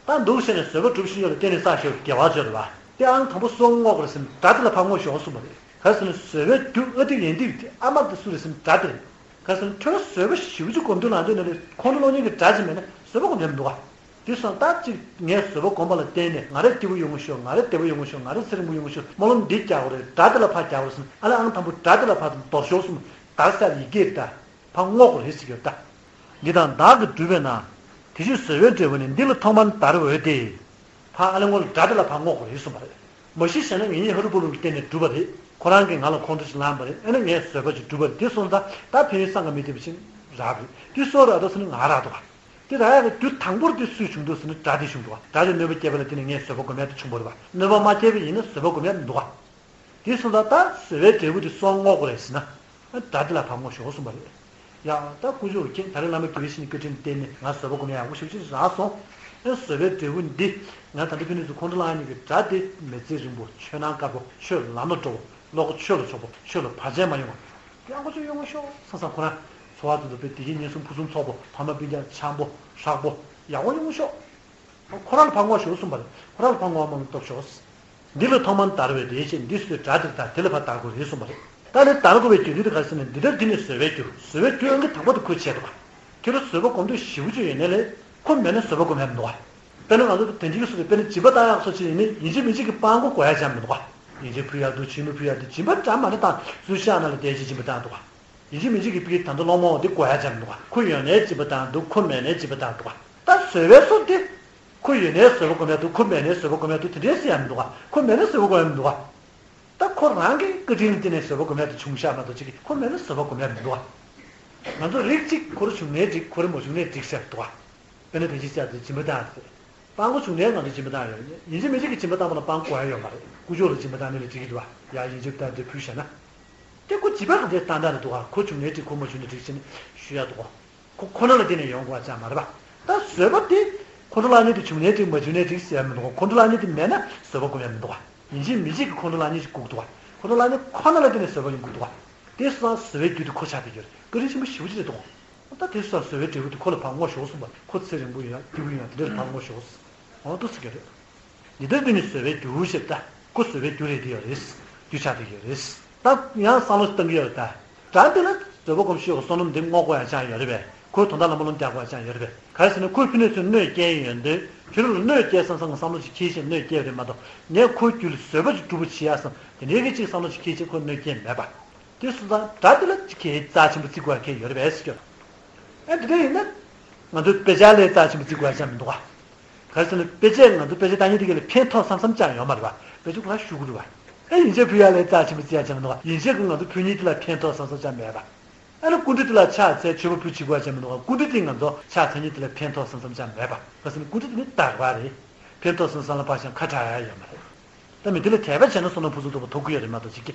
ད་འདུག་བྱས་ནས་བཟོད་པ་སྒྲུབ་ཤེས་ཡོད་ལ་བརྟེན་ནས་བསགས་ཤིང་དགེ་བ་བྱོས་རེད་པ། དེ་ཨང་དང་པོ་སྲོག་བསྔོ་དགོས་རེད་ཟེར་ནས་དགྲ་དེ་ལ་ཕར་བསྔོ་ཤོག་གསུངས་པ་རེད། ག་རེ་ཟེར་ན་བཟོད་པའི་རྒྱུ་ཨ་ཏིག་ཡན་ཏིག་དེ་ཨ་མ་དེ་སུ་རེད་ཟེར་ན་དགྲ་དེ་རེད། ག་རེ་ཟེར་ན་ཁྱོད་རང་བཟོད་པ་ཞེ་པོ་ཅིག་སྒོམ་དུས་ལངས་དུས་ནས་ཁོང་ཁྲོ་སློང་མཁན་གྱི་དགྲ་ཅིག་མེད་ན་བཟོད་པ་སྒོམ་ཡ་མི་འདུག་ག་དེ་སོང་ད་ཅིག་ངས་བཟོད་པ་སྒོམ་པ་ལ་བརྟེན་ནས་ང་རས་སྐྱིད་པོ་ཡོང་གི་ཤོག་ང་རས་བདེ་པོ་ཡོང་གི་ཤོག་ང་རས་ཚེ་རིང་པོ་ཡོང་གི་ཤོག་སྨོན་ལམ་འདི་རྒྱག་དགོས་རེད། དགྲ་དེ་ལ་ཕར་རྒྱག་དགོས་རེད་ཟེར་ན་ཨ་ལས་ཨང་དང་པོ་དགྲ་དེ་ལ་ཕར་འདོར་ཤོག་གསུངས། དགྲ་ཟེར་ཡི་གེ་རེད་ད། ཕར་བསྔོ་དགོས་རེད་ཟེར་གྱི་ཡོད་ད། འདི་དག་བདག་གིས་བསྒྲུབས་པས་ན། དེ་ཕྱིར་བཟོད་པའི་འབྲས་བུ་ནི། འདི་ལ་ཐོག་མར་བདར་འོས་ཏེ། ཕར་ཨ་ལས་སྔོན་ལ་དགྲ་དེ་ལ་ཕར་བསྔོ་དགོས་རེད་གསུངས་པ་རེད། མ་གཞི་བྱས་ན་ངེད་གཉིས་ཧ་རུ་པུ་རུ་གི་སྟེང་ནས་བསྒྲུབས་པ་རེད། ཁོ་རང་གིས་ང་ལ་ཁོང་ཁྲོ་ཞིག་ལངས་པ་རེད། ཨ་ནི་ངས་བཟོད་པ་ཅིག་བསྒྲུབས་པ་རེད། དེ་སོང་ཙང་ད་ཕན་ཡོན་བསམ་ག་མི་བདེ་བ་ཞིག་རག་པ་རེད། དེ་སུ་རག་འདུག་ཟེར་ན་ང་རག་འདུག་ག་དེ་རག་ཡག་གི་རྒྱུ་དང་པོར་དེ་སུས་བྱུང་འདུག་ཟེར་ན་དགྲ་དེ་བྱུང་འདུག་ག་དགྲ་དེ་གནོད་པ་བསྐྱལ་པ་ལ་བརྟེན་ནས་ངས་བཟོད་པ་སྒོམ་ཡག་དེ་བྱུང་བ་རེད་པ། གནོད་པ་མ་བསྐྱལ་བ་ཡིན་ན་བཟོད་པ་སྒོམ་ཡག་མི་འདུག་ག་དེ་སོང་ཙང་ད་བཟོད་པའི་འབྲས་བུ་དེ་སྲོག་བསྔོ་དགོས་རེད་ཟེར་ན། ཨ་དགྲ་དེ་ལ་ཕར་བསྔོ་ཤོག་གསུངས་པ་རེད། ཡ་ད་དཀོན་མཆོག་གི་མཁྱེན། ད་རེས་བླ་མ་དགེ་བའི་བཤེས་གཉེན་བཀའ་དྲིན་བརྟེན་ནས་ང་བཟོད་པ་སྒོམ་ཡག་ཡག་པོ་ཞེ་པོ་ཅིག་རག་སོང་། ཨ་བཟོད་པའི་འབྲས་བུ་འདི་ང་ད་ལྟ་ཕ་ནས་ཚུར་ཁོང་ཁྲོ་ལངས་མཁན་གྱི་དགྲ་དེ་མི་ཚེ་རིང་པོ་ཆོས་ནང་དཀར་པོ་ཆོས་ལམ་ལ་འགྲོ་བོ་བློ་ཁོག་ཆོས་ལ་ཕྱོགས་པོ་ཆོས་ལ་བར་ཆད་མ་ཡོང་བ་ཡག་པོ་ཅིག་ཡོང་ཤོག་བསམ་བསམ་ཁོ་རང་འཚོ་བ་དེ་ཚོ་དཔེ་བདེ་སྐྱིད་ཉེན་སྲུང་ཕུན་སུམ་ཚོགས་པོ་ཕ་མ་སྤུན་ཀྱག་འཆམ་པོ་ཧྲག་པོ་ཡག་པོ་ཡོང་ཤོག་ཁོ་རང་ལ་ཕར་བསྔོ་ཤོག་གསུངས་པ་རེད། ཁོ་རང་ལ་ཕར་བསྔོ་བ་མང་པོ་སྟོབས་ཤོག་འདི་ལ་ཐོག་མར་བདར་བས་དེ་ཞེས་འདི་སུའི་དགྲ་དེ་དང་དེ་ལ་ཕར་བདར་དགོས་རེད་གསུངས་པ་རེད། ད་ནི་བདར་དགོས་པའི་རྒྱུ་མཚན་དེ་ག་རེ་ཟེར་ན་འདི་ལྟར་འདི་ནི་བཟོད་པའི་རྒྱུ། བཟོད་པའི་རྒྱུ་ཨང་ཀི་དང་པོ་དེ་ཁོས་བྱས་འདུག་ག་ཁྱོད་རང་བཟོད་པ་སྒོམ་འདོད་ཞེ་པོ་ཅིག་ཡོད་ནའི་ལས་ཁོ་མེད་ན་བཟོད་པ་སྒོམ་ཡག་མི་འདུག་ག་དཔེར་ན་ང་ཚོ་དེ་འདྲའི་སུ་རེད། དཔེར་ན་སྦྱིན་པ་བཏང་ཡག་སོགས་བྱས་ཡིན་ན་ཡིན་གཅིག་མིན་གཅིག་གི་སྤྲང་པོ་དགོས་ཡག་ཅང་མི་འདུག་ག་ཡིན་གཅིག་ཕུལ་ཡག་འདུག་ཕྱི་མི་ཕུལ་ཡག་འདུག་སྦྱིན་པ་འདྲ་མ་འདྲ་བཏང་ཚུར་ཤག་ནང་ལ་བསྡད་བྱས་སྦྱིན་པ་བཏང་འདུག་ག་ཡིན་གཅིག་མིན་གཅིག་གི་ཕིའི་ད་ལྟ་སློང་མོ་འདི་དགོས་ཡག་ཅང་མི་འདུག་ག་ཁོ་ཡོད་ནའི་སྦྱིན་པ་བཏང་འདུག་ཁོ་མེད་ནའི་སྦྱིན་པ་བཏང་འདུག་ག་ད་བཟོད་པའི་སོ་དེ། ཁོ་ཡོད་ནའི་བཟོད་པ་སྒོམ་ཡག་འདུག་ཁོ་མེད་ནའི་བཟོད་པ་སྒོམ་ཡག་འདུག་དེ་འདྲའི་ཟེར་ཡག་མི་འདུག་ག་ཁོ་མེད་ན་བཟོད་པ་སྒོམ་ཡག་མི་འདུག་ག་ད་ཁོ་རང་གི་བཀའ་དྲིན་ལ་བརྟེན་ནས་བཟོད་པ་སྒོམ་ཡག་དེ་བྱུང་ཤག་མ་གཏོགས་ཅིག་གིས་ཁོ་མེད་ན་བཟོད་པ་སྒོམ་ཡག་མི་འདུག་ག་ང་ཚོ་རིགས་གཅིག་ཁོ་རང་བྱུང་ནའི་འགྲིག་ཁོ་རང་མ་བྱུང་ནའི་འགྲིག་ཟེར་འདུག་ག་དཔེར་ན་དེ་ཅི་ཟེར་དེ་སྦྱིན་པ་བཏང་ཟེར། སྤྲང་པོ་བྱུང་ནའི་ང་ཚོ་སྦྱིན་པ་བཏང་ཡོད་རེད། ཡིན་གཅིག་མིན་གཅིག་གི་སྦྱིན་པ་བཏང་བ་ལ་སྤྲང་པོ་དགོས་ཡག་ཡོད་མ་རེད། དཀོན་མཆོག་ལ་སྦྱིན་པ་བཏང་ནའི་ལས་འགྲིག་གི་འདུག་ག་ཡ་ཡིན་གཅིག་བཏང་དེ་ཕུལ་བཞག་ན། དེ་ཁོ་སྦྱིན་པ་གང་འདྲའི་བཏང་སྟངས་རེད་འདུག་ག་ཁོ་བྱུང་ནའི་འགྲིག་ཁོ་མ་བྱུང་ནའི་འགྲིག་ཟེར་ནས་ཞུ་ཡག་འདུག་ག་ཁོ་ཁོ་ན་ལ་བརྟེན་ནས་ཡོང་དགོས་པ་ཅང་མ་རེད་པ། ད་བཟོད་པ་དེ་ཁོང་ཁྲོ་ལངས་ནའི་དེ་བྱུང་ནའི་འགྲིག་མ་བྱུང་ནའི་འགྲིག་ཟེར་ཡག་མི་འདུག་ག་ཁོང་ཁྲོ་ལངས་ནའི་དེ་མེད་ན་བཟོད་པ་སྒོམ་ཡག་མི་འདུག་ག་ཡིན་གཅིག་མིན་གཅིག་གི་ཁོང་ཁྲོ་ལངས་མཁན་ཞིག་སྒུག་འདུག་བ། ཁོང་ཁྲོ་ལངས་མཁན་ཁོ་ན་ལ་བརྟེན་ནས་བཟོད་པ་ཡོང་གི་འདུག་བ། དེ་སོང་ཙང་བཟོད་པའི་རྒྱུ་དེ་ཁོ་ཆགས་བསྡད་ཀྱི་ཡོད་རེད། བཀའ་དྲིན་ཆེན་པོ་ཞེ་པོ་ཅིག་རེད་འདུག་བ། ད་དེ་སོང་ཙང་བཟོད་པའི་འབྲས་བུ་དེ་ཁོ་ལ་ཕར་བསྔོ་ཤོག་གསུངས་པ། ཁོ་ཚེ་རིང་པོ་ཡོང་ཡ་སྐྱིད་པོ་ཡོང་ཡ་དེ་འདྲ་ལ་ཕར་བསྔོ་ཤོག་ཟེར། འོ་འདུག་ཟེར་གྱི་རེད། འདི་ལྟར་འདི་ནི་བཟོད་པའི་རྒྱུ་ཞེས་ད། ཁོ་བཟོད་པའི་རྒྱུ་རེད་དེ་ཡོད་རེད། རྒྱུ་ཆགས་བསྡད་ཀྱི་ཡོད་རེད། ད་ཡང་བསམ་བློ་བཏང་གི་ཡོད་རེད་ད། དགྲ་འདི་ལ་བཟོད་པ་སྒོམ་ཤེས་ཀྱི་བསོད་ནམས་འདི་བསྔོ་དགོས་ཡ་ཅང་ཡོད་རེད་པས། ཁོའི་དོན་དག་ལ་སྨོན་ལམ་རྒྱག་དགོས་ཡ་ཅང་ཡོད་རེད་པས། ག་རེ་ཟེར་ན་ཁོས་ཕ་ནས་ཚུར་གནོད་སྐྱེལ་ཡོང་དུས་ཁྱོད་རང་ལ་གནོད་སྐྱེལ་བསམ་བསམ་གྱི་བསམ་བློ་ཅིག་འཁྱེར་བྱས་གནོད་སྐྱེལ་བ་རེད་མ་གཏོགས། ངས་ཁོའི་རྒྱུད་ལ་བཟོད་པ་ཅིག་སྒྲུབ་པ་བྱེད་ཡ་བསམ་དེ་འདྲའི་གི་ཅིག་བསམ་བློ་ཅིག་འཁྱེར་བྱས་ཁོ་གནོད་སྐྱེལ་མེད་པ། དེ་སོང་ཙང་དགྲ་དེ་ལ་ཅིག་གི་རྩ་ཆེན་པོ་བརྩི་དགོས་ཡ་གལ་ཡོད་རེད་པས་ཟེར་གྱི་ཡོད། ཨ་འདི་འདྲ་ཡིན་ན། ང་ཚོས་དཔེ་ཆ་ལ་རྩ་ཆེན་པོ་བརྩི་དགོས་ཡ་ཅང་མི་འདུག་ག་ག་རེ་ཟེར་ན་དཔེ་ཆས་ང་ཚོ་དཔེ་ཆ་ལྟ་མཁན་དེ་ག་ལ་ཕན་ཐོགས་བསམ་བསམ་ཅང་ཡོད་མ་རེད་པ། དཔེ་ཆ་ཁོ་རང་ཤུ་གུ་རེད་པ། ཨེ་ཡིན་ཆད་ཕུལ་ཡ་ལ་རྩ་ཆེན་པོ་བརྩི་ཡ་ཅང་མི་འདུག་ག་ཡིན་ཆད་ཀྱི་ང་ཚོ་ཕུལ་མཁན་དེ་ལ་ཕན་ཐོགས་བསམ་བསམ་ཅང་མེད་པ། ཨ་ནི་སྐུ་མགྲོན་དེ་ལ་ཕྱག་འཚལ་མཆོད་པ་ཕུལ་བྱེད་དགོས་ཡ་ཅང་མི་འདུག་ག་སྐུ་མགྲོན་དེ་ང་ཚོ་ཕྱག་འཚལ་མཁན་དེ་ལ་ཕན་ཐོགས་བསམ་བསམ་ཅང་མེད་པ། ག་རེ་ཟེར་ན་སྐུ་མགྲོན་དེ་ནི་བདག་པ་རེད། ཕན་ཐོགས་བསམ་བསམ་ལ་ཕར་ཅང་ཁ་གྲག་ཡ་ཡོད་མ་རེད། ད་མི་དེ་ལ་དད་པ་བྱས་ན་བསོད་ནམས་ཕུན་སུམ་ཚོགས་པ་ཐོབ་ཀྱི་ཡོད་རེད་མ་གཏོགས་ཅིག་གི་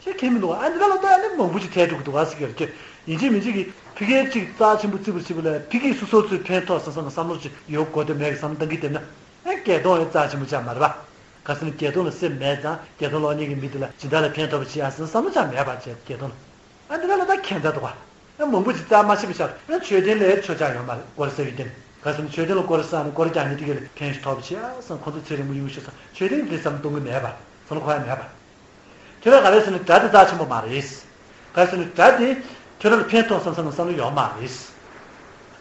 ཤེས་ཁེལ་མི་འདུག་ཨ་འདི་ལ་ལ་ད་ཨ་ནི་མང་པོ་ཅིག་ཐལ་འགྲོ་གི་འདུག་ཨ་ཟེར་གྱི་རེད་ཀྱི། ཡིན་གཅིག་མིན་གཅིག་གིས་ཕ་གིར་ཅིག་རྩ་ཆེན་པོ་བརྩི་བར་བྱེད་པ་ལ་ཕ་གིས་སོ་སོ་ཚོས་ཕན་ཐོགས་བསམ་བསམ་གྱི་བསམ་བློ་ཅིག་ཡོད་དགོས་དོན་མེད་ཀྱི་བསམ་བློ་བཏང་གི་བསྡད་ན། ཨ་བརྒྱད་སྟོང་ཡང་རྩ་ཆེན་པོ་ཅང་མ་རེད་པ། ག་ཟེར་ན་བརྒྱད་སྟོང་ལ་སེམས་མེད་ཙང་བརྒྱད་སྟོང་ལོག་མཁན་གྱི་མི་དེ་ལ་སྦྱིན་བདག་ལ་ཕན་ཐོགས་པ་བྱེད་ཨ་ཟེར་བསམ་བློ་ཅང་མེད་པ་བྱས་བརྒྱད་སྟོང་ལ། ཨ་འདི་ལ་ལ་ད་ཁྱད་མཚར་འདུག་ཨ། ཨ་མང་པོ་ཅིག་རྩ་མ་ཆེ་བ་ཤར་ཨ་མཆོད་རྟེན་ལ་ཆོག་ཆག་ཡོད་མ་རེད་སྐོར་ཟ་གི་རྟེན། ག་ཟེར་ན་མཆོད་རྟེན་ལ་སྐོར་ཟ་ནས་སྐོར་རྒྱག་མཁན་དེ་ག་ལ་ཕན་ཞིག་ཐོགས་པ་བྱེད་ཨ་ཟེར་ཁོང་ཚོ་ཚེ་རིང་པོ་ཡོང་ཤོག་ཟེར་མཆོད་རྟེན་དེ་བསམ་གཏོང་གི་མེད་པ། བསམ་བློ་འཁོར་ཡ་མེད་པ། ཁྱོད་རང་ག་རེ་ཟེར་ན་དགྲ་དེ་རྩ་ཆེན་པོ་མ་རེད། ག་རེ་ཟེར་ན་དགྲ་དེ་ཁྱོད་རང་ལ་ཕན་ཐོགས་བསམ་བསམ་གྱི་བསམ་བློ་ཡོད་མ་རེད།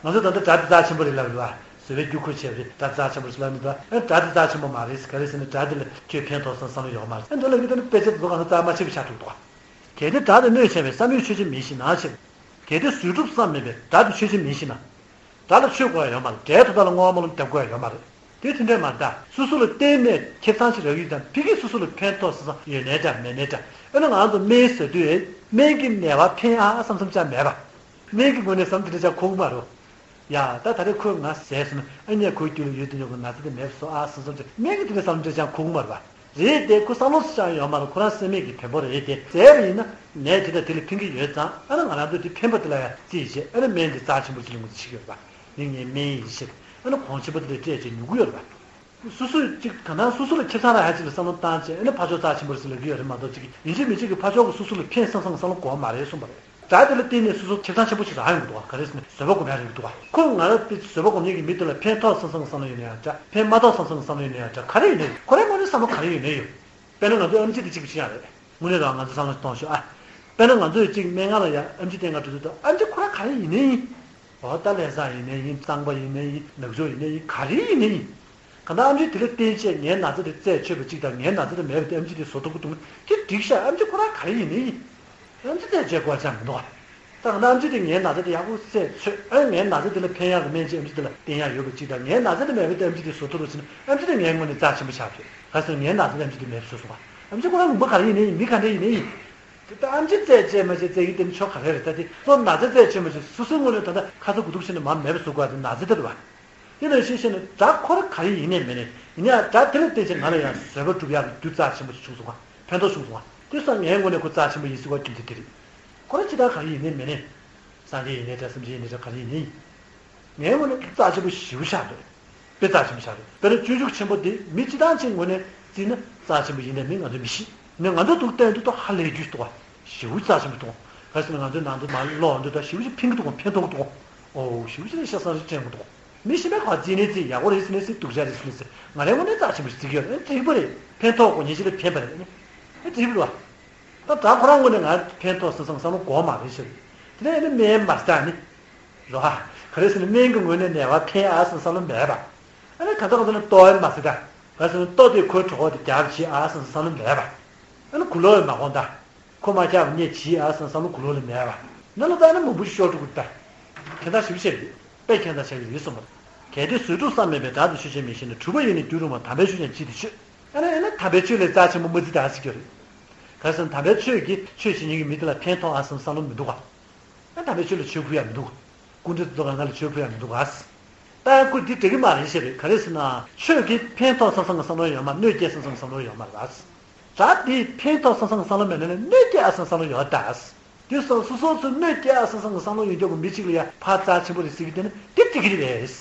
ང་ཚོ་ད་ལྟ་དགྲ་དེ་རྩ་ཆེན་པོ་རེད་ལབ་རེད་བ། བཟོད་པའི་རྒྱུ་ཁོ་བྱས་པ་རེད་དགྲ་རྩ་ཆེན་པོ་རེད་ལབ་ནི་ད་ཨ་དགྲ་དེ་རྩ་ཆེན་པོ་མ་རེད་ག་རེ་ཟེར་ན་དགྲ་དེ་ལ་ཁྱོད་ཕན་ཐོགས་བསམ་བསམ་བློ་ཡོད་མ་རེད་ཨ་འདི་ལ་ཡོད་ད་ནི་དཔེ་ཆ་དེ་ཚོ་གང་ལ་རྩ་མ་ཆེ་བ་ཆགས་འགྲོ་གི་འདུག་བ། གལ་ཏེ་དགྲ་དེ་གནོད་བྱས་པས་བསམ་ཡུལ་ཆོས་ཅན་མིན་ཞེ་ན་ཞེས། གལ་ཏེ་བཟོད་སྒྲུབ་བསམ་མེད་པས་དགྲ་དེ་ཆོས་ཅན་མིན་ཞེ་ན། དགྲ་ལ་ཆོས་དགོས་ཡ་ཡོད་མ་རེད་དགྲའི་དོན་དག་ལ་བསྔོ་བ་སྨོན་ལམ་རྒྱག་དགོས་ཡ་ཡོད་མ་རེད། དེ་དེ་འདྲས་མ་རེད་ད་སོ་སོ་ལ་གཏན་ནས་ཁེ་བཟང་ཞིག་རག་གི་ཡོད་ཙང་ཕ་གིས་སོ་སོ་ལ་ཕན་ཐོགས་བསམ་བསམ་ཡོད་ནའི་འདྲ་མེད་ནའི་འདྲ་ཨ་ནི་ང་ཚོ་སྨན་ཟ་དུས་སྨན་གྱི་ནད་པ་ཕན་ཨ་བསམ་བསམ་ཅང་མེད་པ། སྨན་གྱི་ངོས་ནས་བསམ་དེ་འདྲ་ཅང་འཁོར་གི་མ་རེད། ཡ་ད་ད་རེས་ཁོས་ང་ཟས་སོང་ན་ཨ་ནི་ཁོའི་རྒྱུད་ལ་ཡོད་དུ་ཡོད་པའི་ན་ཚ་དེ་མེད་པ་བཟོ་ཨ་བསམ་བསམ་ཅང་སྨན་གྱི་དེ་འདྲ་བསམ་འདྲ་ཅང་འཁོར་གི་མ་རེད་པ། རེད་དེ་ཁོ་བསམ་བློ་ཅང་ཡོད་མ་རེད་ཁོ་རང་སེམས་མེད་ཀྱི་བེམ་པོ་རེད་དེ་ཟས་པ་ཡིན་ན་ནད་དེ་དང་དེ་ལ་ཕན་གྱི་ཡོད་ཙང་ཨ་ནི་ང་རང་ཚོས་དེ་ཕན་པ་དེ་ལ་ཡང་རྩིས་བྱས་ཨ་ནི་སྨན་དེ་རྩ་ཆེན་པོ་ཅིག་ལ་ངོས་འཛིན་བྱེད་ཀྱི་ཡོད་རེད་པ། འདི་ངའི་སྨན་ཡིན་ཞེས་ཨ་ནི་གོང་ཆེན་པོ་དེ་ལ་སྤྲད་བྱས་ཉོ་གི་ཡོད་རེད་པ། སོ་སོས་ཅིག་གང་ལྟར་སོ་སོ་ལ་ཁེ་བཟང་རག་ཡ་ཅིག་ལ་བསམ་བློ་བཏང་བྱས་ཨ་ནི་ཕར་ཕྱོགས་རྩ་ཆེན་པོ་རེད་ཟེར་ལབ་ཀྱི་ཡོད་རེད་མ་གཏོགས་ཅིག་ཡིན་གཅིག་མིན་གཅིག་གིས་ཕར་ཕྱོགས་ཀྱི་སོ་སོ་ལ་ཕན་བསམ་བསམ་བསམ་བློ་འཁོར་མ་རེད་གསུངས་པ་རེད། དགྲ་དེ་ལ་བརྟེན་ནས་སོ་སོ་ཁེ་བཟང་ཆེན་པོ་ཞིག་རག་ཡོང་གི་འདུག་བ། ག་རེ་ཟེར་ན་བཟོད་པ་སྒོམ་མཁན་གྱི་མི་དེ་ལ་ཕན་ཐོགས་བསམ་བསམ་གྱི་བསམ་བློ་ཡོད་ན་ཡང་འདྲ་ཕན་མ་ཐོགས་བསམ་བསམ་གྱི་བསམ་བློ་ཡོད་ན་ཡང་འདྲ་ག་རེ་ཡོད་ནའི་ཁོ་རའི་ངོས་ནས་བསམ་བློ་ག་རེ་ཡོད་ནའི་ཡོད། དཔེར་ན་ང་ཚོའི་ཨེམ་ཆི་དེ་གཅིག་པུ་ཤེས་ཡ་རེད། དངོས་གནས་རང་ང་ཚོ་བསམ་བློ་གཏོང་ཤོག་ཨ། དཔེར་ན་ང་ཚོས་གཅིག་སྨན་ཁང་ལ་ཡ་ཨེམ་ཆི་སྟོན་ག་འགྲོ་དུས་ཨེམ་ཆི་ཁོ་རང་ག་རེ་ཡིན་ནའི་ཡིན། འོ་ད་ལྷ་བསང་ཡིན་ནའི་ཡིན་གཙང་པ་ཡིན་ནའི་ཡིན་ནག་ཕྱོགས་ཡིན་ནའི་ཡིན་ག་རེ་ཡིན་ནའི་ཡིན། གང་ལྟར་ཨེམ་ཆི་དེ་ལ་བརྟེན་བྱས་ངའི་ན་ཚ་དེ་རྩད་ཆོད་པ་གཅིག་དང་ངའི་ན་ཚ་དེ་མེད་པ་དེ་ཨེམ་ཆི་དེ་བཟོ་ཐུབ་ཀྱི་འདུག་དེ་འགྲིག་ཤག་ཨེམ་ཆི་ཁོ་རང་ག་རེ་ཡིན་ནའི་ཡིན། ཨེམ་ཆི་རྩད་བཅད་དགོས་ཅང་མི་འདུག་ཨ། ད་གང་ལྟར་ཨེམ་ཆི་དེ་ངའི་ན་ཚ་དེ་ཡག་པོ་སེལ་ཚོད་ཨ་ངའི་ན་ཚ་དེ་ལ་ཕན་ཡག་གི་སྨན་ཅིག་ཨེམ་ཆི་དེ་ལ་བསྟན་ཡག་ཡོད་པ་གཅིག་དང་ངའི་ན་ཚ་དེ་མེད་པ་དེ་ཨེམ་ཆི་དེ་བཟོ་ཐུབ་པ་ཟེར་ན་ཨེམ་ཆི་དེ་ངའི་ངོས་ནས་རྩ་ཆེན་པོ་ཆགས་ཡོད། ག་ཟེར་ངའི་ན་ཚ་དེ་ཨེམ་ཆི་དེ་མེད་པ་བཟོས་སོང་ཨ། ཨེམ་ཆི་ཁོ་རང་ལུང་པ་ག་རེ་ཡིན་ནའི་ཡིན་མི་ག་འདྲ་ཡིན་ནའི་ཡིན། དེ་ལྟར་ཨེམ་ཆི་རྩད་བཅད་མ་བཅད་རྩད་ཀྱི་དེ་ནི་ཆོ་ག་རེ་རེད་ད་དེ་སོ་ན་ཚ་རྩད་བཅད་མ་བཅད་སོ་སོའི་ངོས་ནས་ད་ལྟ་ཁ་ཚ་དགོས་གཏུགས་བྱས་ནས་མར་མེད་པ་བཟོ་དགོས་པ་དེ་ན་ཚ་དེ་རེད་བ། དེ་ནང་བཞིན་བཤད་ན་དགྲ་ཁོ་རང་ག་རེ་ཡིན་ནའི་མིན་ནའི་ཡིན་ཡང་དགྲ་དེ་ལ་བརྟེན་བྱས་ང་ལ་ཡང་བཟོད་པ་སྒྲུབ་ཡག་གི་རྒྱུ་རྩ་ཆེན་པོ་ཞིག་བྱུང་སོང་བ་ཕན་ཐོགས་བྱུང་སོང་བ་དེ་སོང་ངའི་ངོས་ནས་ཁོ་རྩ་ཆེན་པོ་ཡིན་སྲིད་པ་རྒྱུ་མཚན་དེ་རེད། ཁོ་རང་ཅི་ལྟར་ག་རེ་ཡིན་ནའི་མིན་ནའི། སངས་རྒྱས་ཡིན་ནའི་འདྲ་སེམས་ཅན་ཡིན་ནའི་འདྲ་ག་རེ་ཡིན་ནའི་ཡིན། ངའི་ངོས་ནས་རྩ་ཆེན་པོ་ཞེ་པོ་ཆགས་འདུག་དཔེ་རྩ་ཆེན་པོ་ཆགས་འདུག་དཔེར་ན་སྤྱོད་འཇུག་ཆེན་པོ་འདི་མི་སྤྱི་བཏང་ཅིག་ངོས་ནས་བརྩིས་ན་རྩ་ཆེན་པོ་ཡིན་ནའི་མིན་ང་ཚོས་མི་ཤེས། ནས་ང་ཚོ་འདུག་བསྟན་འདུག་ཏོ་ཧ་ལས་རྒྱུ་ཞིག་འདུག་བ། ཞེ་པོ་རྩ་ཆེན་པོ་འདུག་ག་རེ་ཟེར་ན་ང་ཚོ་ནང་དུ་མ་ལོག་འདུག་ད་ཞེ་པོ་ཅིག་ཕན་གི་འདུག་གམ་ཕན་ཐོགས་གི་འདུག་གམ། ཨོ་ཞེ་པོ་ཅིག་ལ་ཤ་ཚ་རེ་དྲན་གི་འདུག་མི་ཤེས་ན་ག་བརྩིས་ནས་བརྩིས་ཡག་པོ་རེད་ཟེར་ནས་ཟེར་སྡུག་ཅག་རེད་ཟེར་ནས་ཟེར་ང་རའི་ངོས་ནས་རྩ་ཆེན་པོ་ཞིག་བརྩི་གི་ཡོད་རེད་འགྲིག་པ་རེད། ཕན་ཐོགས་གོ་ཉིན་ཅིག་ལ་ཕན་པ་རེད་ཨ་ནི། ཨེ་འགྲིག་པ་རེད་བ། ད་ད་ཁོ་རང་ངོས་ནས་ང་ཕན་ཐོགས་སོང་བསམ་བསམ་བློ་འགོག་མ་རེད་ཟེར། དེ་ནས་ཨ་ནི་སྨན་མ་ཟ་ནི། རོ་ཧ། ག་རེ་ཟེར་ན་སྨན་གྱི་ངོས་ནས་ནད་པ་ཕན་ཨ་བསམ་བསམ་བློ་མེད་པ། ཨ་ནི་ག་ཚོད་ག་ཚོད་ནས་ལྟོ་ཨེ་མ་ཟ་ད། ག་རེ་ཟེར་ན་ལྟོ་དེ་ཁོའི་གྲོད་ཁོག་དེ་རྒྱགས་བྱེད་ཨ་བསམ་བསམ་བློ་མེད་པ། ཨ་ནི་གུ་ལོ་ཨེ་མ་གོང་ད། ཁོ་མ་ཁྱབ་ཉེ་བྱིས་ཨ་སང་བསམ་བློ་གུ་ལོག་ལ་མེད་པ། ན་ལ་ད་ན་མང་པོ་ཞིག་ཤོར་འགྲོ་གི་ད། ཁྱད་མཚར་ཞིག་བཤད་ཀྱི་དཔེ་ཁྱད་མཚར་ཆགས་ཀྱི་ཡོད་གསུངས་པ། གལ་ཏེ་བཟོད་སྒྲུབ་བསམ་མེད་པས་དགྲ་དེ་ཆོས་ཅན་མིན་ཞེ་ན། གྲུབ་པ་ཡིས་ནི་འགྱུར་རུང་བ། དམ་པའི་ཆོས་ཀྱང་ཅི་སྟེ་ཆོས། ཨ་ནི་ཨ་ནི་དམ་པའི་ཆོས་ལས་རྩ་ཆེན་པོ་མ་བརྩི་ད་ཟེར་གྱི་རེད། ག་རེ་ཟེར་ན་དམ་པའི་ཆོས་ཀྱིས་ཆོས་བྱེད་མཁན་གྱི་མི་དེ་ལ་ཕན་ཐོགས་ཨ་སང་བསམ་བློ་མི་འདུག་ག་ཨ་དམ་པའི་ཆོས་ལ་ཆོས་ཕུལ་ཡ་མི་འདུག་སྐུ་མགྲོན་དེ་ཚོ་ལ་ང་ལ་ཆོས་ཕུལ་ཡ་མི་འདུག་ག་ད་ཡང་ཁོས་འདི་འགྲིག་གི་མ་རེད་ཟེར་རེད། ག་རེ་ཟེར་ན་ཆོས་ཀྱིས་ཕན་ཐོགས་བསམ་བསམ་གྱི་བསམ་བློ་ཡོད་མ་གནོད་སྐྱེལ་བསམ་བསམ་གྱི་བསམ་བློ་ཡོད་མ་རེད། དགྲ་དེས་ཕན་ཐོགས་བསམ་བསམ་གྱི་བསམ་བློ་མེད་ན་ནི་གནོད་སྐྱེལ་ཨ་སང་བསམ་བློ་ཡོད་ད། དེ་སོང་སོ་སོ་ཚོས་གནོད་སྐྱེལ་ཨ་སང་བསམ་བསམ་གྱི་བསམ་བློ་ཡོད་མཁན་གྱི་མི་གཅིག་ལ་ཡ་ཕར་རྩ་ཆེན་པོ་རེད་ཟེར་གྱི་དེ་ནི་དེ་འགྲིག་གི་རེད་པས།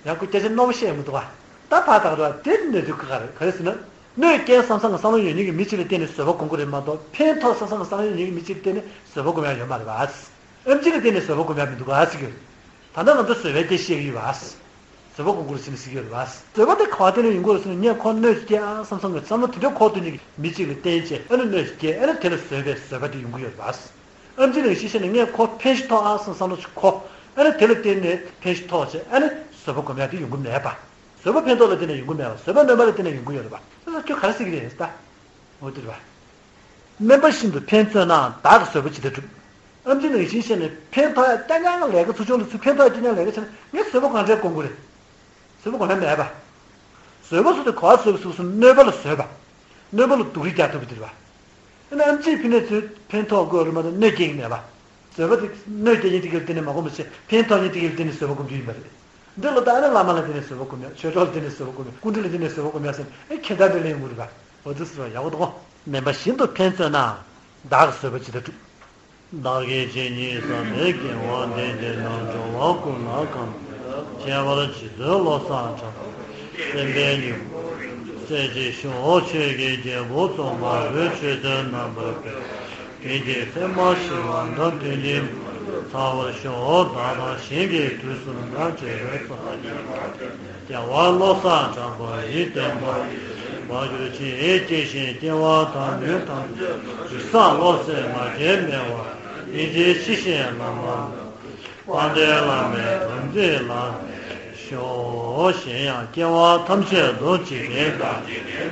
ཡང་ཁོས་སྐད་ཆ་རྣོ་པོ་བཤད་མི་འདུག་ག་ད་ཕར་ཐག་རེད་པ། དེ་གནོད་འཚེ་ག་རེ་ག་རེ་ཟེར་ན། གནོད་སྐྱེལ་བསམ་བསམ་གྱི་བསམ་བློ་ཡོད་མཁན་གྱི་མི་གཅིག་ལ་བརྟེན་ནས་བཟོད་པ་སྒོམ་དགོས་རེད་མ་གཏོགས། ཕན་ཐོགས་བསམ་བསམ་གྱི་བསམ་བློ་ཡོད་མཁན་གྱི་མི་གཅིག་ལ་བརྟེན་ནས་བཟོད་པ་སྒོམ་ཡ་ཡོད་མ་རེད་པ། ཨེམ་ཆི་ལ་བརྟེན་ནས་བཟོད་པ་སྒོམ་ཡ་མི་འདུག་ག་ཟེར་གྱི་ཡོད། ད་ལྟ་ང་ཚོ་བཟོད་པའི་སྐད་བཤད་ཀྱི་ཡོད་པ། བཟོད་པ་སྒོམ་དགོས་རེད་ཟེར་ནས་ཟེར་གྱི་ཡོད་རེད་པ། བཟོད་པ་དེ་ག་བ་བརྟེན་ནས་ཡོང་གི་རེད་ཟེར་ན། ངས་ཁོར་གནོད་སྐྱེལ་ཨ་བསམ་བསམ་གྱི་བསམ་བློ་དེ་འདྲ་འཁོར་སྡོད་མཁན་གྱི་མི་གཅིག་ལ་བརྟེན་བྱས། ཨ་ནི་གནོད་སྐྱེལ། ཨ་ནི་དེ་ལ་བཟོད་པའི་བཟོད་པ་དེ་ཡོང་གི་ཡོད་རེད་པ། ཨེམ་ཆི་ནང་བཞིན་བཤད་ན། ངས་ཁོ་ཕན་ཞིག་ཐོགས་ཨ་བསམ་བསམ་བློ་ཞིག་འཁོར། ཨ་ནི་དེ་ལ་བརྟེན་ནས་ཕན་ཞིག་ཐོགས་བྱས། ཨ་ནི་བཟོད་པ་སྒོམ་ཡ་དེ་ཡོང་གི་མེད་པ། བཟོད་པ་ཕན་ཐོགས་ལ་བརྟེན་ནས་ཡོང་གི་མེད་པ། བཟོད་པ་གནོད་པ་ལ་བརྟེན་ནས་ཡོང་གི་ཡོད་རེད་པ། ད་ཁྱོད་ག་རེ་ཟེར་གྱི་རེད་ད། འོ་དེ་རེད་པ། སྨན་པ་བཞིན་དུ་ཕན་བརྩོན་ནའང་། བདག་གིས་བཟོད་པ་ཇི་ལྟར་བསྒྲུབ། ཨེམ་ཆི་ནང་བཞིན་བཤད་ན། ཕན་ཐོགས་ཡ་རྐྱང་རྐྱང་ལས་ཀ། ཚུར་ཕྱོགས་ལ་ཚུར་ཕན་ཐོགས་ཡ་རྐྱང་རྐྱང་ལས་ཀ་བྱས་ན། ངས་བཟོད་པ་གང་འདྲས་སྒོམ་དགོས་རེད། བཟོད་པ་སྒོམ་ཡ་མེད་པ། བཟོད་པ་ཟེར་དུས་ག་བ་བཟོད་པ་ཟེར་སོང་། གནོད་པ་ལ་བཟོད་པ། གནོད་པ་ལ་སྡུག་རུས་རྒྱག་ཐུབ་པ་དེ་རེད་པ། ཨ་ནི་ཨེམ་ཆིས་ཕུལ་ནས་ཚུར་ཕན་ཐོགས་དགོས་རེད་མ་གཏོགས། གནོད་སྐྱེལ་གྱི་མེད་པ། བཟོད་པ་དེ་གནོད་སྐྱེལ་མཁན་དེ་ག་ལ་བརྟེན་ནས་མ་སྒོམ་པ་བྱས། ཕན་ཐོགས་མཁན་དེ་ག་ལ་བརྟེན་ནས་བཟོད་པ་སྒོམ་རྒྱུ་ཡིན་པ་རེད། འདི་ལ་ད་ཨ་ནི་བླ་མ་ལ་བརྟེན་ནས་བཟོད་པ་སྒོམ་ཡ། ཆོས་གྲོགས་ལ་བརྟེན་ནས་བཟོད་པ་སྒོམ་ཡ། སྐུ་མགྲོན་ལ་བརྟེན་ནས་བཟོད་པ་སྒོམ་ཡ་ཟེར་ན། ཨེ་ཁྱེད་ད་འདི་ལས་ཡོང་གི་རེད་པ། འོ་དེ་ཟེར་བ་ཡག་པོ་འདུག་གོ། སྨན་པ་བཞིན་དུ་ཕན་བརྩོན་ནའང་། བདག་གིས་བཟོད་པ་ཇི་ལྟར་བསྒྲུབ། བདག་གིས་ཇི་སྙེད་བསགས་པའི་དགེ་བ་འདི། འདི་རྣམས་འགྲོ་བ་ཀུན་ལ་གང་སྐྱེ་བར་བགྱི་མཛོད། བློ་བཟང་གྲགས་པ་སེམས་དཔའི་སྙིང་པོ། གསལ་བྱེད་ཤོག། ཆོས་ཀྱི་རྒྱལ་པོ་རྫོགས་པ་པོས། ཆོས་ཚུལ་རྣམ་པར་སྤེལ་བའི་གི་ཚད་མ་ཞི་བ་དང་མཐུན་ཞིང་ཚང་བར་ཤོག། བདག་དང་གཞན་གྱི་དུས་གསུམ་དང་བྲལ་བའི་ཚོགས། རྒྱལ་བ་བློ་བཟང་གྲགས་པ་ཡི། བསྟན་པ་ཡིད་བཞིན་འཕེལ་བར་གྱུར་ཅིག། སྐྱེ་ཞིང་སྐྱེ་བ་དང་ནི་དམ་པའི་ཆོས། སངས་རྒྱས་བློ་གསལ་མ་སྐྱེས་མེད་པ། སྙིང་རྗེའི་ཡེ་ཤེས་ལམ་ལ། དཔལ་ལྡན་བླ་མའི་དམ་ཚིག་ལ་གནས་ཤོག། གཞན་ཡང་སྐྱེ་བ་ཐམས་ཅད་དུ་འཇིག་རྟེན་དང་།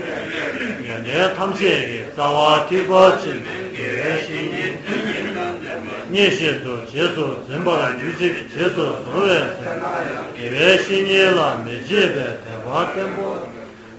ཡོན་ཏན་ཐམས་ཅད་ཀྱི་རྩ་བ་ཐེག་པ་ཆེན་པོའི་དགེ་བའི་བཤེས་གཉེན་མཉེས་གཤིན་དུ་རྗེས་སུ་འཛིན་པར་གྱུར་ཅིག། རྗེས་སུ་བཟུང་བའི་ཚེ་ན་ཡང་དགེ་བའི་བཤེས་གཉེན་ལ་མི་བརྗེད་པའི་དད་པ་བརྟན་པོ།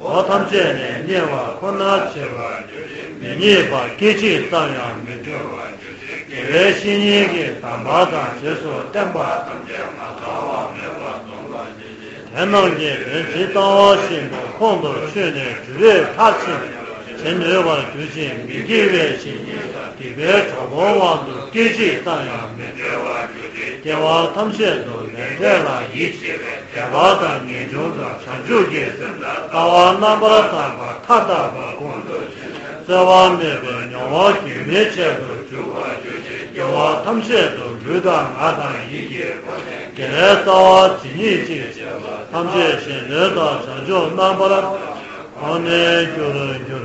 འོ་ཐམས་ཅད་ནས་མཉེས་པ་ཁོ་ནར་བྱེད་པ། མི་མཉེས་པ་སྐད་ཅིག་ཙམ་ཡང་མི་འབྱུང་བར་གྱུར་ཅིག། དགེ་བའི་བཤེས་གཉེན་གྱི་དམ་པ་དང་རྗེས་སུ་བསྟེན་པ་ཐམས་ཅད་མ་ཚང་བ་མེད་པར་གཏོང་བར་གྱུར་ཅིག། དེ་རྣམས་ཀྱི་དོན་ཇི་ལྟ་བ་བཞིན་དུ་ཁོང་དུ་ཆུད་ནས་སྒྲུབ་པའི་མཐར་ཕྱིན་བྱེད་ནུས་པར་གྱུར་ཅིག། མི་དགེ་བའི་བཤེས་གཉེན་སྡིག་པའི་གྲོགས་པོ་དབང་དུ་སྐད་ཅིག་ཙམ་ཡང་མི་འགྲོ་བར་གྱུར་ཅིག། སྐྱེ་བ་ཐམས་ཅད་དུ་ལས་འབྲས་ལ་ཡིད་ཆེས་པའི་དད་པ་དང་ངེས་འབྱུང་དང་བྱང་ཆུབ་ཀྱི་སེམས་དང་ལྟ་བ་རྣམ་པར་དག་པ་མཐའ་དག་པ་ཁོང་དུ་ཆུད་ནས་རྩོལ་བ་མེད་པའི་མྱོང་བ་རྒྱུན་མི་ཆད་དུ་འཇུག་པར་གྱུར་ཅིག། སྐྱེ་བ་ཐམས་ཅད་དུ་ལུས་དང་ངག་དང་ཡིད་ཀྱི་སྒོ་ནས་དགེ་བའི་རྩ་བ་ཇི་སྙེད་ཅིག་བྱས་པ་ཐམས་ཅད་གཞན་དོན་དང་བྱང་ཆུབ་རྣམ་པར་དག་པའི་གོ་འཕང་ལ་གོ་གནས་འགྱུར་འགྱུར་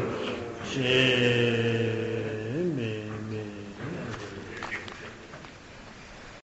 ཅིག།